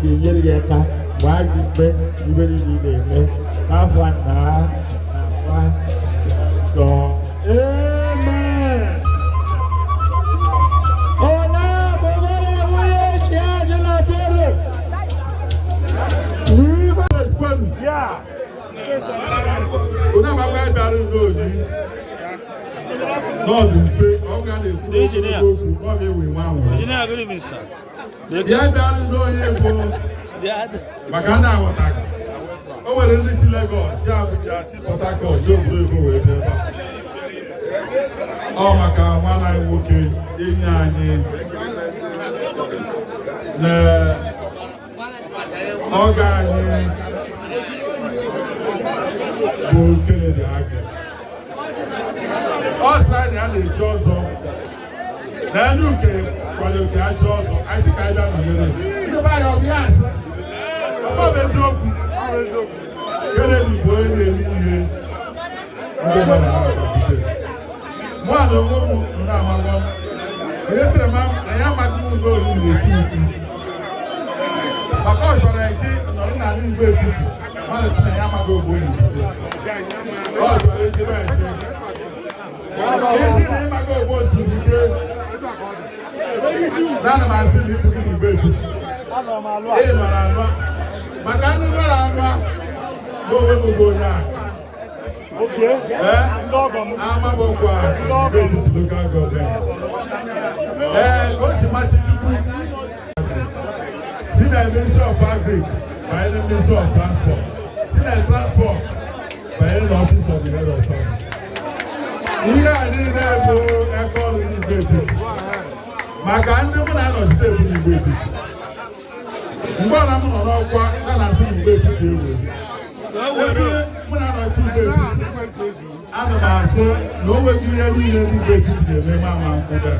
Speaker 7: Ga-enyere gị aka gbaa gị mgbe ibe niile na-eme n'afọ na na nwa Amen.
Speaker 5: Ọlá bọ̀bọ̀lá wúyẹ̀ ṣe àṣìlá bẹ̀rẹ̀. N'ime
Speaker 3: Onye agbagba bịara n'oyi n'ọdụ mfe ọ ga na-ekwu okwu ọ ga-ewe nwa ahụ.
Speaker 10: Engineer, good evening, sir.
Speaker 3: Ya bịara n'oyi bụ maka ndị aghọtaghị. O nwere ndị si Lagos, si Abuja, si Port Harcourt, si obodo oyibo wee bịa ebe a. Ọ maka nwanne anyị nwoke, enyi anyị na ọga anyị bụ Kennedy Agụ. Ọ sị anyị a na-echi ọzọ na ndị uke kwadoro ka a chi ọzọ, anyị sị ka anyị bịa nọnyere ndị be anyị. Ọ bụ ya asị ọ bụ eziokwu, Kennedy bụ onye na-eme ihe ndị mmadụ na-akwalite. Mụ na onwe m nọ na-amagwa m onye sịrị m na ya amaghị m ụlọ oyi na-eti ukwu maka ọ chọrọ esi nọrọ n'ala Igbo etiti mmadụ sị na ya amaghị ogbo oyi. Ọ chọrọ ezigbo esi isi na ịmaghị ogbo siri ike naanị m asị na ibu gị n'Igbo etiti ị nọrọ anụ maka ndị nọrọ anụ bụ onwe m bụ onye a. Amabokwa Igbo etiti local government. Ee, ka o si masị Chukwu si na Ministry of Agric banye na Ministry of Transport, si na Transport banye na Office of the Head of Service. Ihe a niile bụ aka ọrụ n'Igbo etiti. Maka ndị mụ na-anọchite ebu n'Igbo etiti. Mgbe ọra m nọ n'ọkwa a na-asị n'Igbo etiti ewu. Ebe mụ na-anọchite Igbo etiti, ana m asị na o nweghị ihe niile ndị Igbo etiti na-eme ma ama nkwụbe.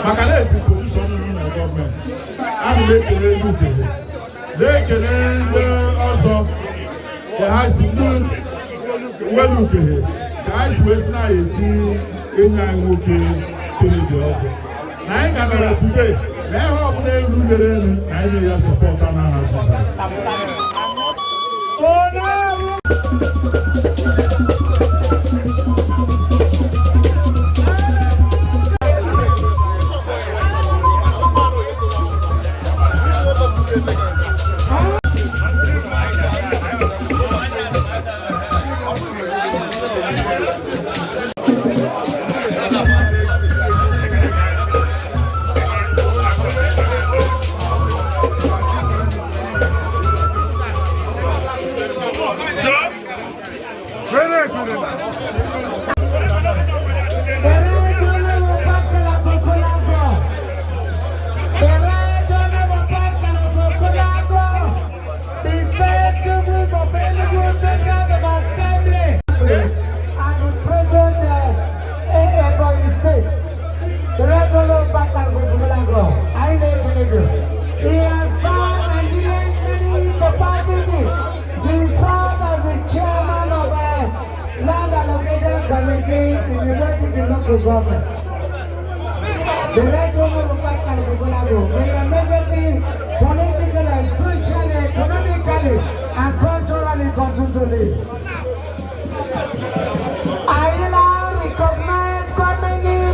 Speaker 3: Maka na eti position m na gọọmenti, ana m ekele ndị Ukehe, na-ekele ndị ọzọ ka ha si ndị uwelu Ukehe ka ha si wee si na eti enyi anyị nwoke Kennedy ọzọ. Na anyị ka nọrọ today na ihe ọbụla elu lere elu na anyị nye ya support n'aha Jizọs.
Speaker 5: He has served Nigeria in many capacities. He served as the chairman of a land allocation committee in the Western local government. The Right Honorable Pascal Ogugulago, may your majesty politically, spiritually, economically, and culturally continue to live. I now recognize comedy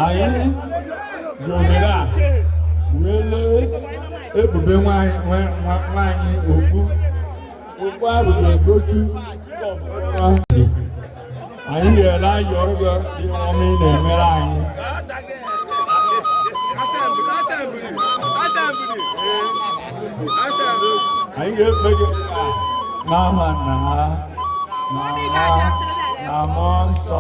Speaker 6: Anyị ji ohere a wee lee ebube nwanyị okpu okpu ahụ ga-egosi anyị ga-ele anyị ọrụ gị ihe ọma ị na-emere anyị. Anyị ga-efe gị n'aha nna ha na nwa na mmụọ nsọ.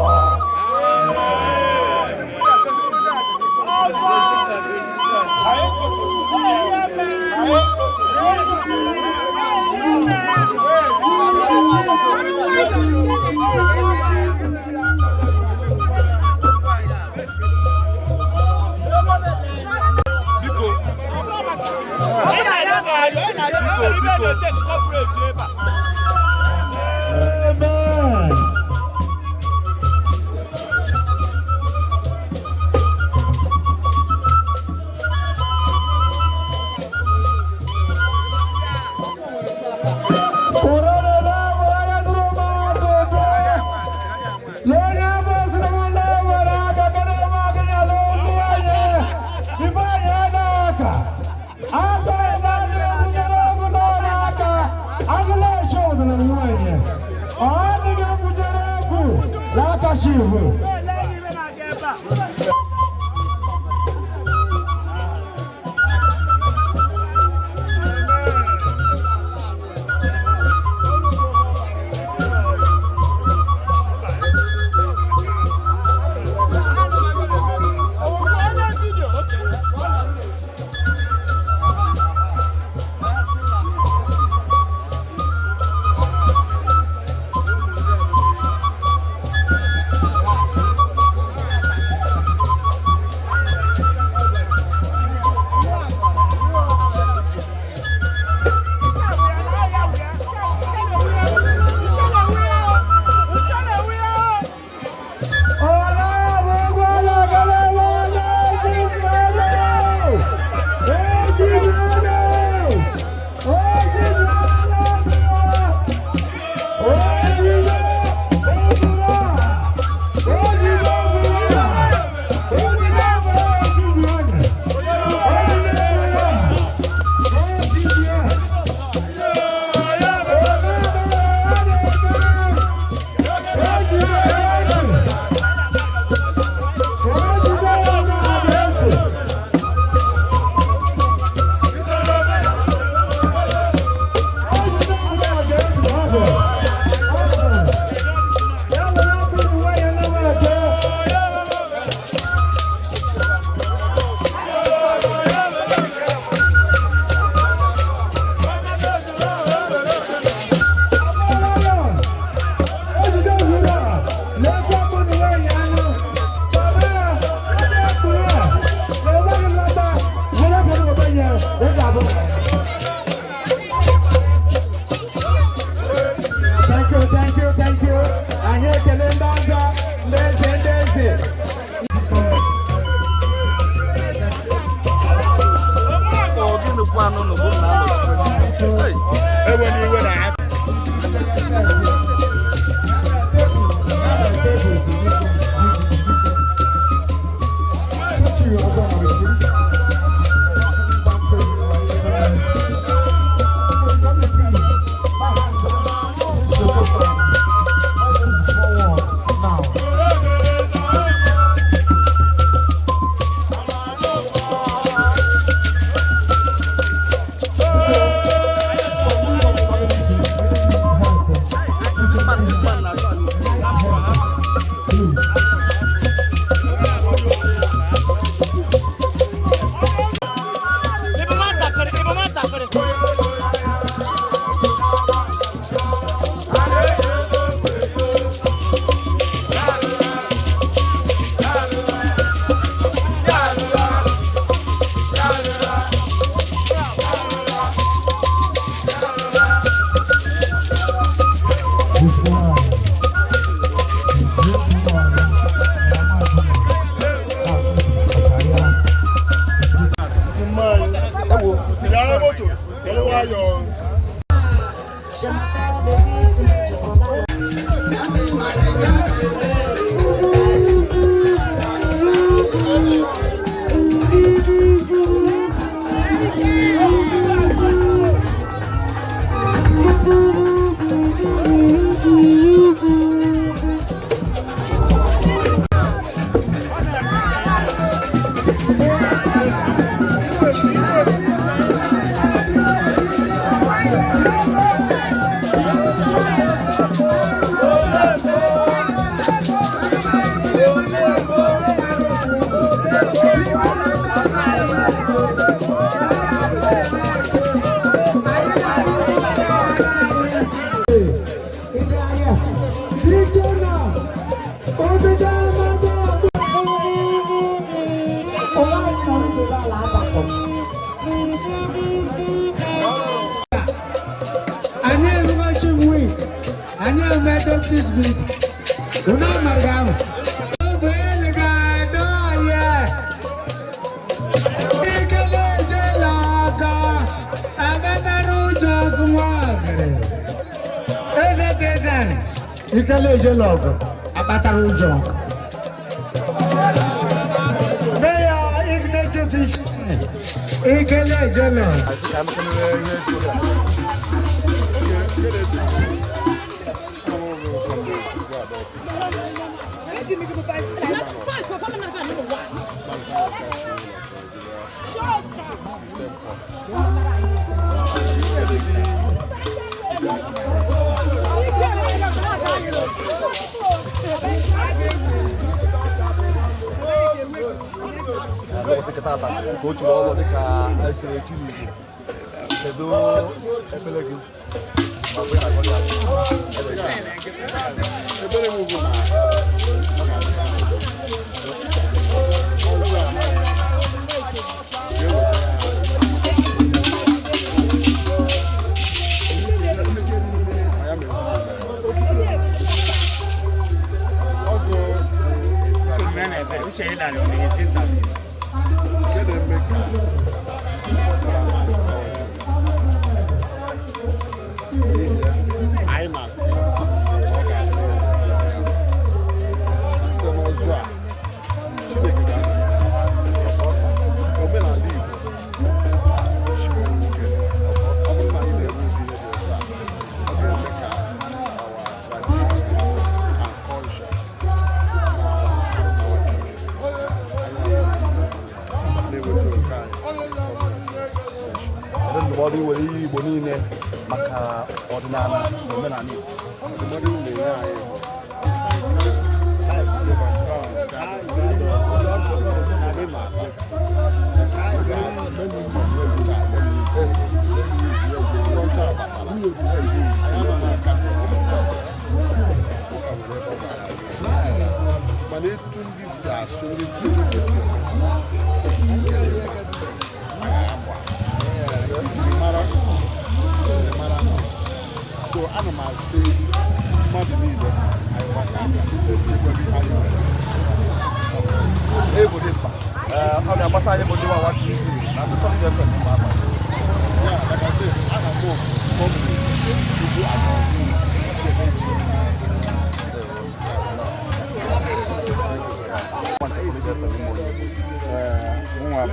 Speaker 5: Amen.
Speaker 3: you, Ọzọ Marichi. Welcome back to the committee. This is the small one now.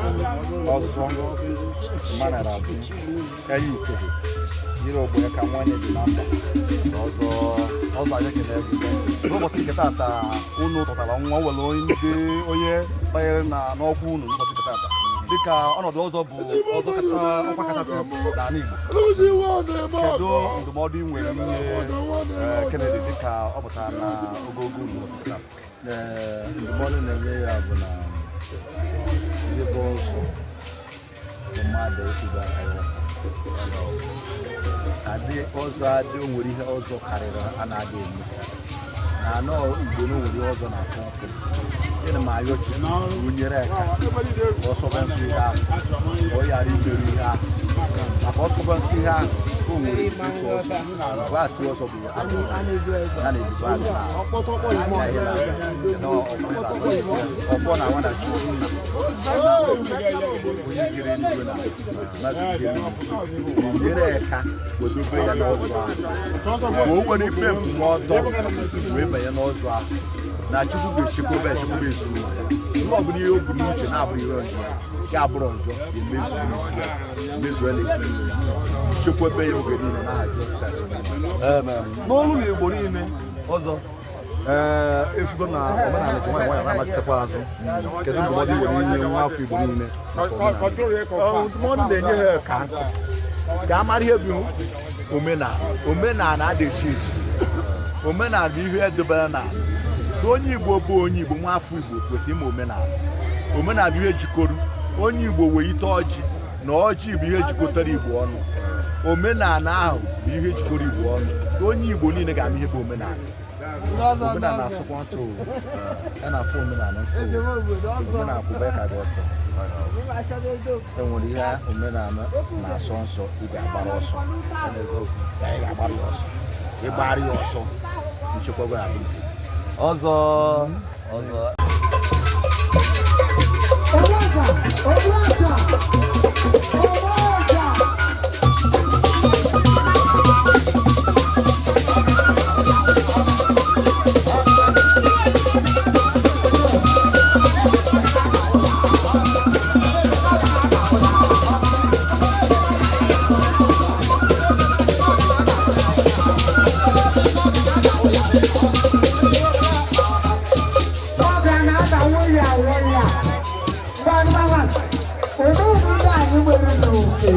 Speaker 10: Bụ ọzọ manara bụ enyi ikehe yiri ogbe ka nwanne dị na mba.
Speaker 11: Ọzọ, ọzọ, anyị ekele gị n'ụbọchị nke taata. Unu tọtara nwa nwere onye ndị onye banyere na n'ọkwa unu n'ụbọchị nke taata, dịka ọnọdụ ọzọ bụ ọzọ kacha ọkwa kachasị n'ala Igbo. Kedu ndụmọdụ ị nwere inye Kennedy dịka ọ pụtara na ogogo unu n'ụbọchị nke taata?
Speaker 10: Ee, ndụmọdụ na-enye ya bụ na ndị bụ ọzọ bụ mmadụ ịkwụba aka ya ọtọ. Adị ọzọ adị, o nwere ihe ọzọ karịrị a na-adị eme na anọ Igbo na o nwere ihe ọzọ na-afụ ụfụ. Ịna m ayọ Chukwu ka o nyere aka ka ọ sọbe nsọ ihe ahụ, ka ọ ghara imerụ ihe ahụ, maka ọ sọbe nsọ ihe ahụ, o nwere ike ịsọ ọzọ bụ asị ọzọ bụ ya ya na ebube agụ na ọfọ na nwa na Chukwu nna onye kere eluigwe na mazụ eluigwe nyere ya aka wedobe ya n'ọzọ ahụ, ma o nwere ikpe nkwụmọtọ wee banye n'ọzọ ahụ, na Chukwu ga-echekwaba echekwaba ezinụlọ ya. Ihe ọ bụla ihe o bu n'uche na-abụrụ ihe ọjọọ ya abụrụ ọjọọ ga-emezu n'isi ya, mezuo na ezinụlọ ya, chekwaba ya oge niile n'aha Jizọs Kraịst onye nwe anyị.
Speaker 11: Amen. N'olu na Igbo niile ọzọ, ee, efugo na omenala ji nwayọ nwayọ na-anachitekwa azụ. Kedu ndụmọdụ i nwere inye nwa afọ Igbo niile maka omenala?
Speaker 10: Ndụmọdụ na-enye ha ka nkụ ka a mara ihe bụ omenala. Omenala adịghị echi, omenala bụ ihe edobere na onye Igbo bụ onye Igbo. Nwa afọ Igbo kwesịrị ime omenala. Omenala bụ ihe jikọrọ onye Igbo wee ite ọjị, na ọjị bụ ihe jikọtara Igbo ọnụ. Omenala ahụ bụ ihe jikọrọ Igbo ọnụ. Onye Igbo niile ga-ama ihe bụ omenala. Omenala na-asụkwa ntụ ya na-afụ omenala mfụ. Omenala kwụba ka gị ọtọ. Enwere ihe omenala na-asọ nsọ, ị ga-agbara ọsọ ya, ị ga-agbara ya ọsọ, ịgbara ya ọsọ, nchekwa adị nke gị.
Speaker 11: Ọzọ, ọzọ.
Speaker 5: Ọlọ́jà, ọlọ́jà, ọlọ́jà. Ọga na-aba waya waya. Gbamgbama. Olee obodo anyị nwere n'oke?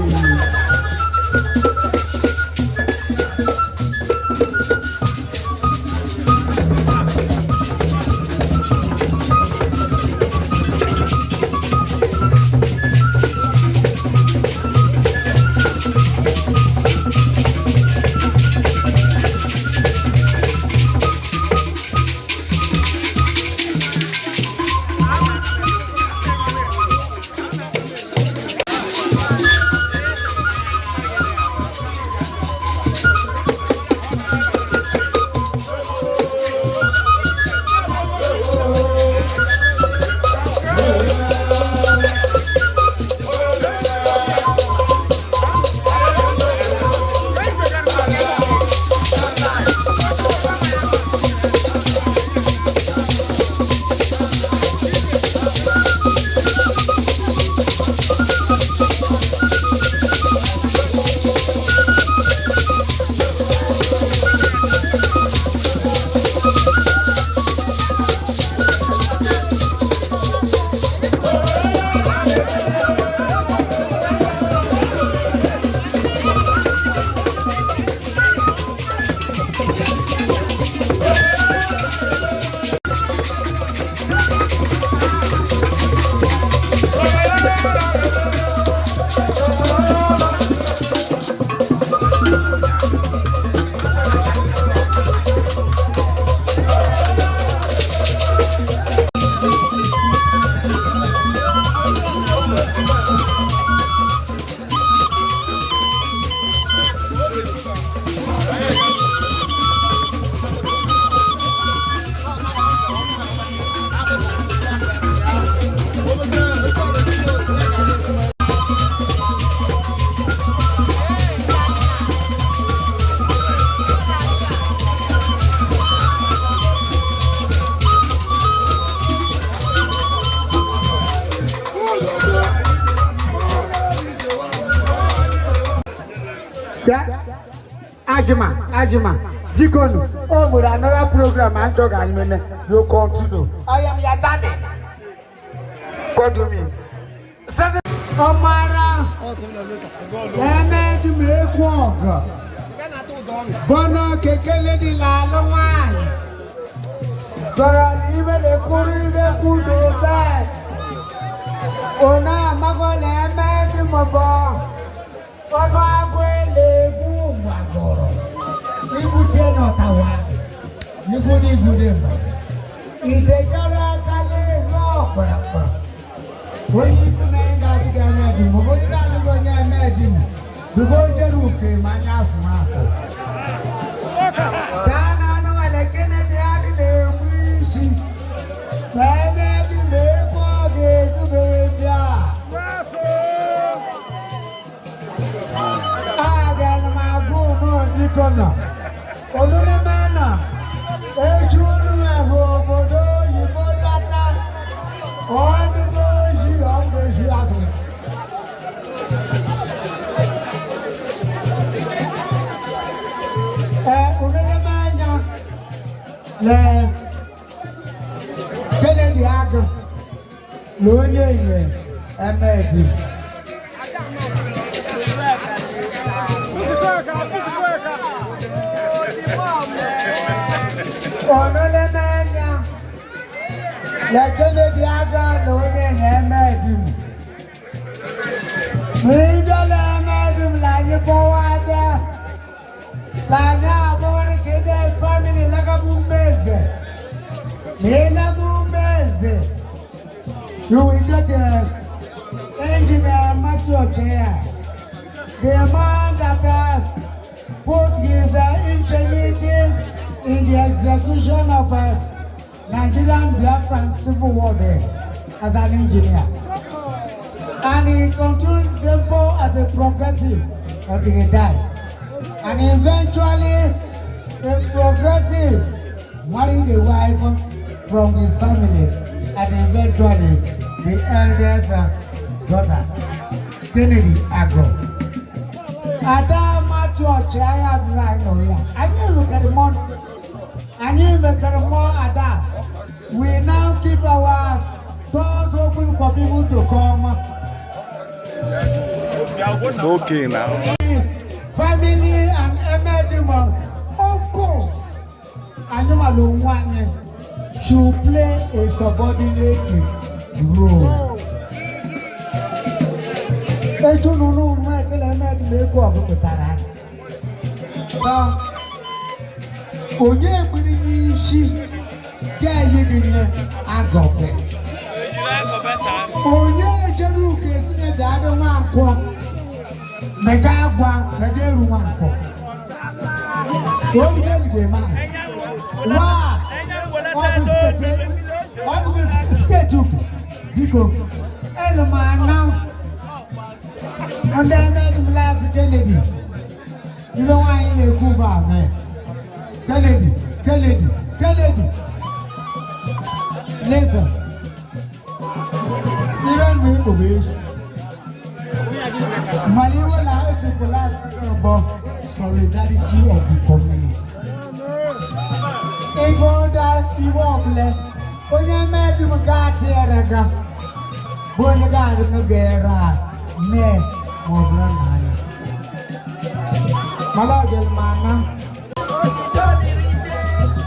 Speaker 5: Bịa, Ajima, Ajima, biko nụ, o nwere another program a nchọ ga anyị meme. You continue. I am your daddy. God do me. Ọmara eme dị m ekwu ọgụ. Bọ́nà kékeré dị làlú nwanyị. Sọ̀rọ̀ na ibe na-ekwuru ibe kwudo bẹ́ẹ̀. Ona amago na eme dị m bụ ọnụ agụ ele egwu gbagọrọ. Ibute n'ọtawa. Igwude igwude mba. Idekara aka n'ihu ọkpụrụkpụ. Onye ikwu na ị ga-adịghị anya dị m, onye na-alụghị onye eme dị m. Biko jere uke ma anya afụ m afọ. Gaa n'ọnụ nwale Kennedy adịla egbu isi. Ma ebe dị ma egwu ọ ga-edubere bịa. Agara m agwa unu biko nọ. Olurime nọ. Echi unu ahụ obodo oyibo data. Ọ dịgo oji ọ ga-ezu Afrịka. Unele le Kennedy Agụ na onye ile Emedi. Unele le Kennedy Agụ na onye ile Emedi. N'ịbịala Emedi m la anyị bọwa ada. Lanya abori kede family laka bumeze. Nina bumeze. You will get an engineer Matthew Ochea. The man that put his ingenuity in the execution of a Nigerian Biafran Civil War there as an engineer. And he continued tempo as a progressive until he died. And eventually, a progressive married a wife from his family, and eventually, the eldest daughter, Kennedy Agro. Adama Church, I have right now here. I knew look at the money. I knew look at more Ada. We now keep our doors open for people to come.
Speaker 10: It's okay now.
Speaker 5: Family and Emedimo, uncles, Anyumalu should play a subordinate role. Echununu Michael Emedimo ekwu ọgụpụtara. So, onye gburu n'isi ga-eyi gị agọbe. Onye jere uke si na ebe adị nwa nkwọ. Mega agwa mega eru nwa nkwọ. Onye ga eme wa ọ bụ steeti uke biko elu m ana ndị emedi m lasị Kennedy ibe nwaanyị na-ekwu bụ amen. Kennedy, Kennedy, Kennedy. Listen. Ibe ndụ Igbo bụ echi. Maliwo na esikwala bụ solidarity of the community. Ego da iwe ọbụla onye mmadụ m ga-atịere ga bụ onye ga-adị m ga-ere a mee ma ọ bụrụ na anya. Mana ọ jere m ana.
Speaker 9: Otito dịrị Jesu.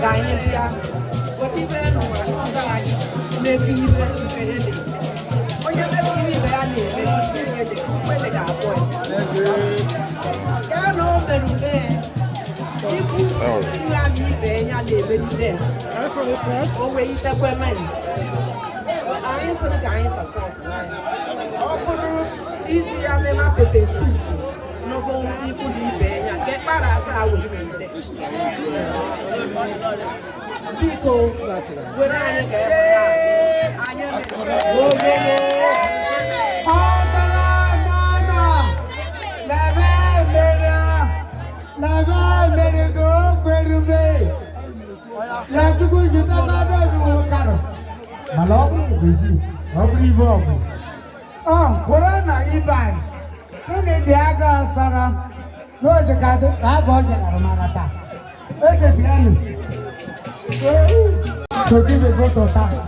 Speaker 9: Ka anyị bịa weta ibe n'ụwa ọga anyị mebi ibe ibe ya na-eme. Onye mebi ibe ibe ya na-eme ibe ga-abụ ya. Ya na o mere ule ikwu ya na ibe ya na-emeride o wee itekwe men. Anyị sịrị ka anyị sọpọtụ ọ bụrụ iji ya mema pepe sup n'ogo ikwu na ibe ya nke kpara asa were ite. Biko were anyị ga anyị
Speaker 5: mana ọ bụrụ gozi ọ bụrụ ibe ọgụ ọ kwụrụ na ibe anyị gịnị dị aga sara n'oge ka aga ọ jelara mana taa echetianụ to give a vote of thanks.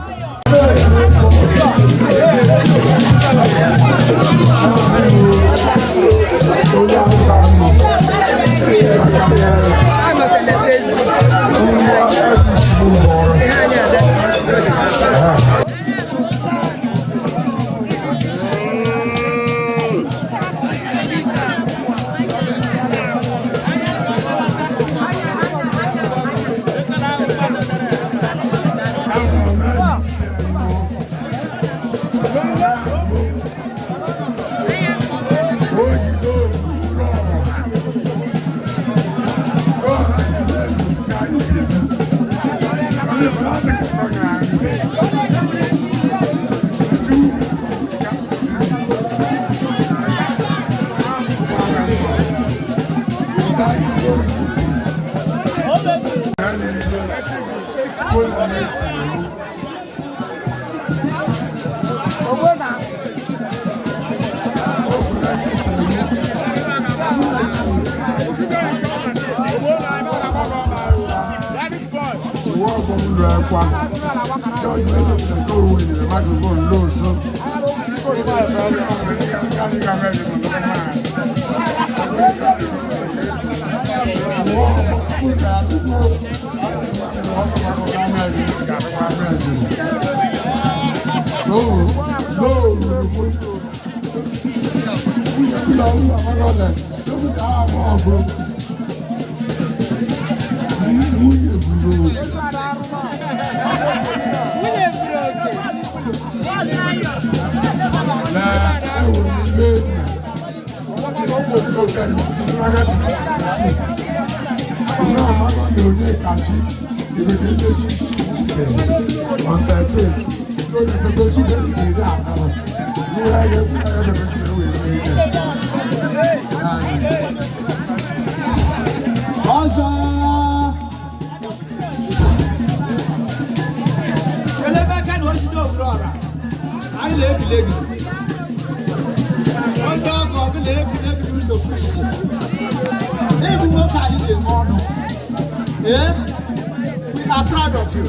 Speaker 8: We are proud of you.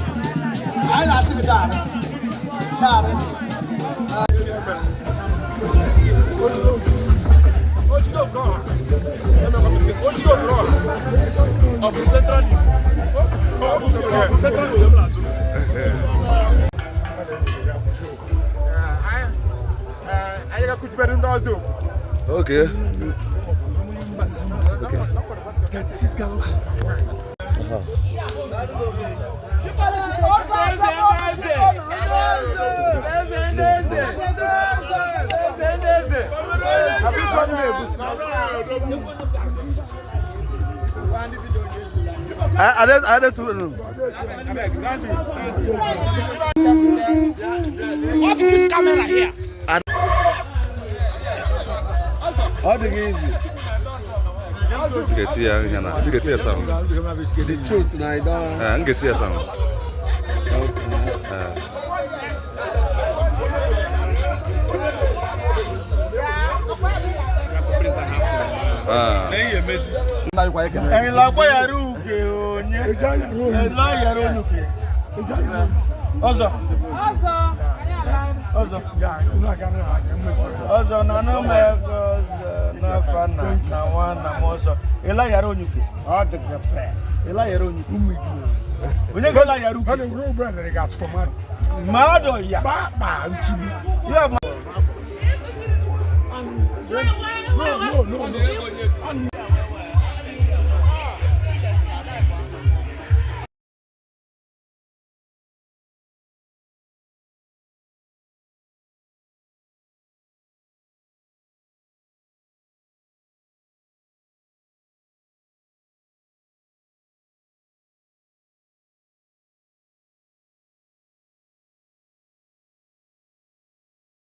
Speaker 8: I ask you that.
Speaker 11: Okay. Okay.
Speaker 8: 36 gallons of wine.
Speaker 12: Off this camera here.
Speaker 11: How do you easy? You get here, you get here sound.
Speaker 13: The truth now, don't.
Speaker 11: You get here sound. Okay.
Speaker 6: Ọzọ na na na na nwa na m ọzọ. Ịla yara onyuke. Ọ dị gị pe. Ịla yara onyuke.
Speaker 14: Onye gola ya ruke. Mmadụ ya. Ya.
Speaker 8: No, no, no, no.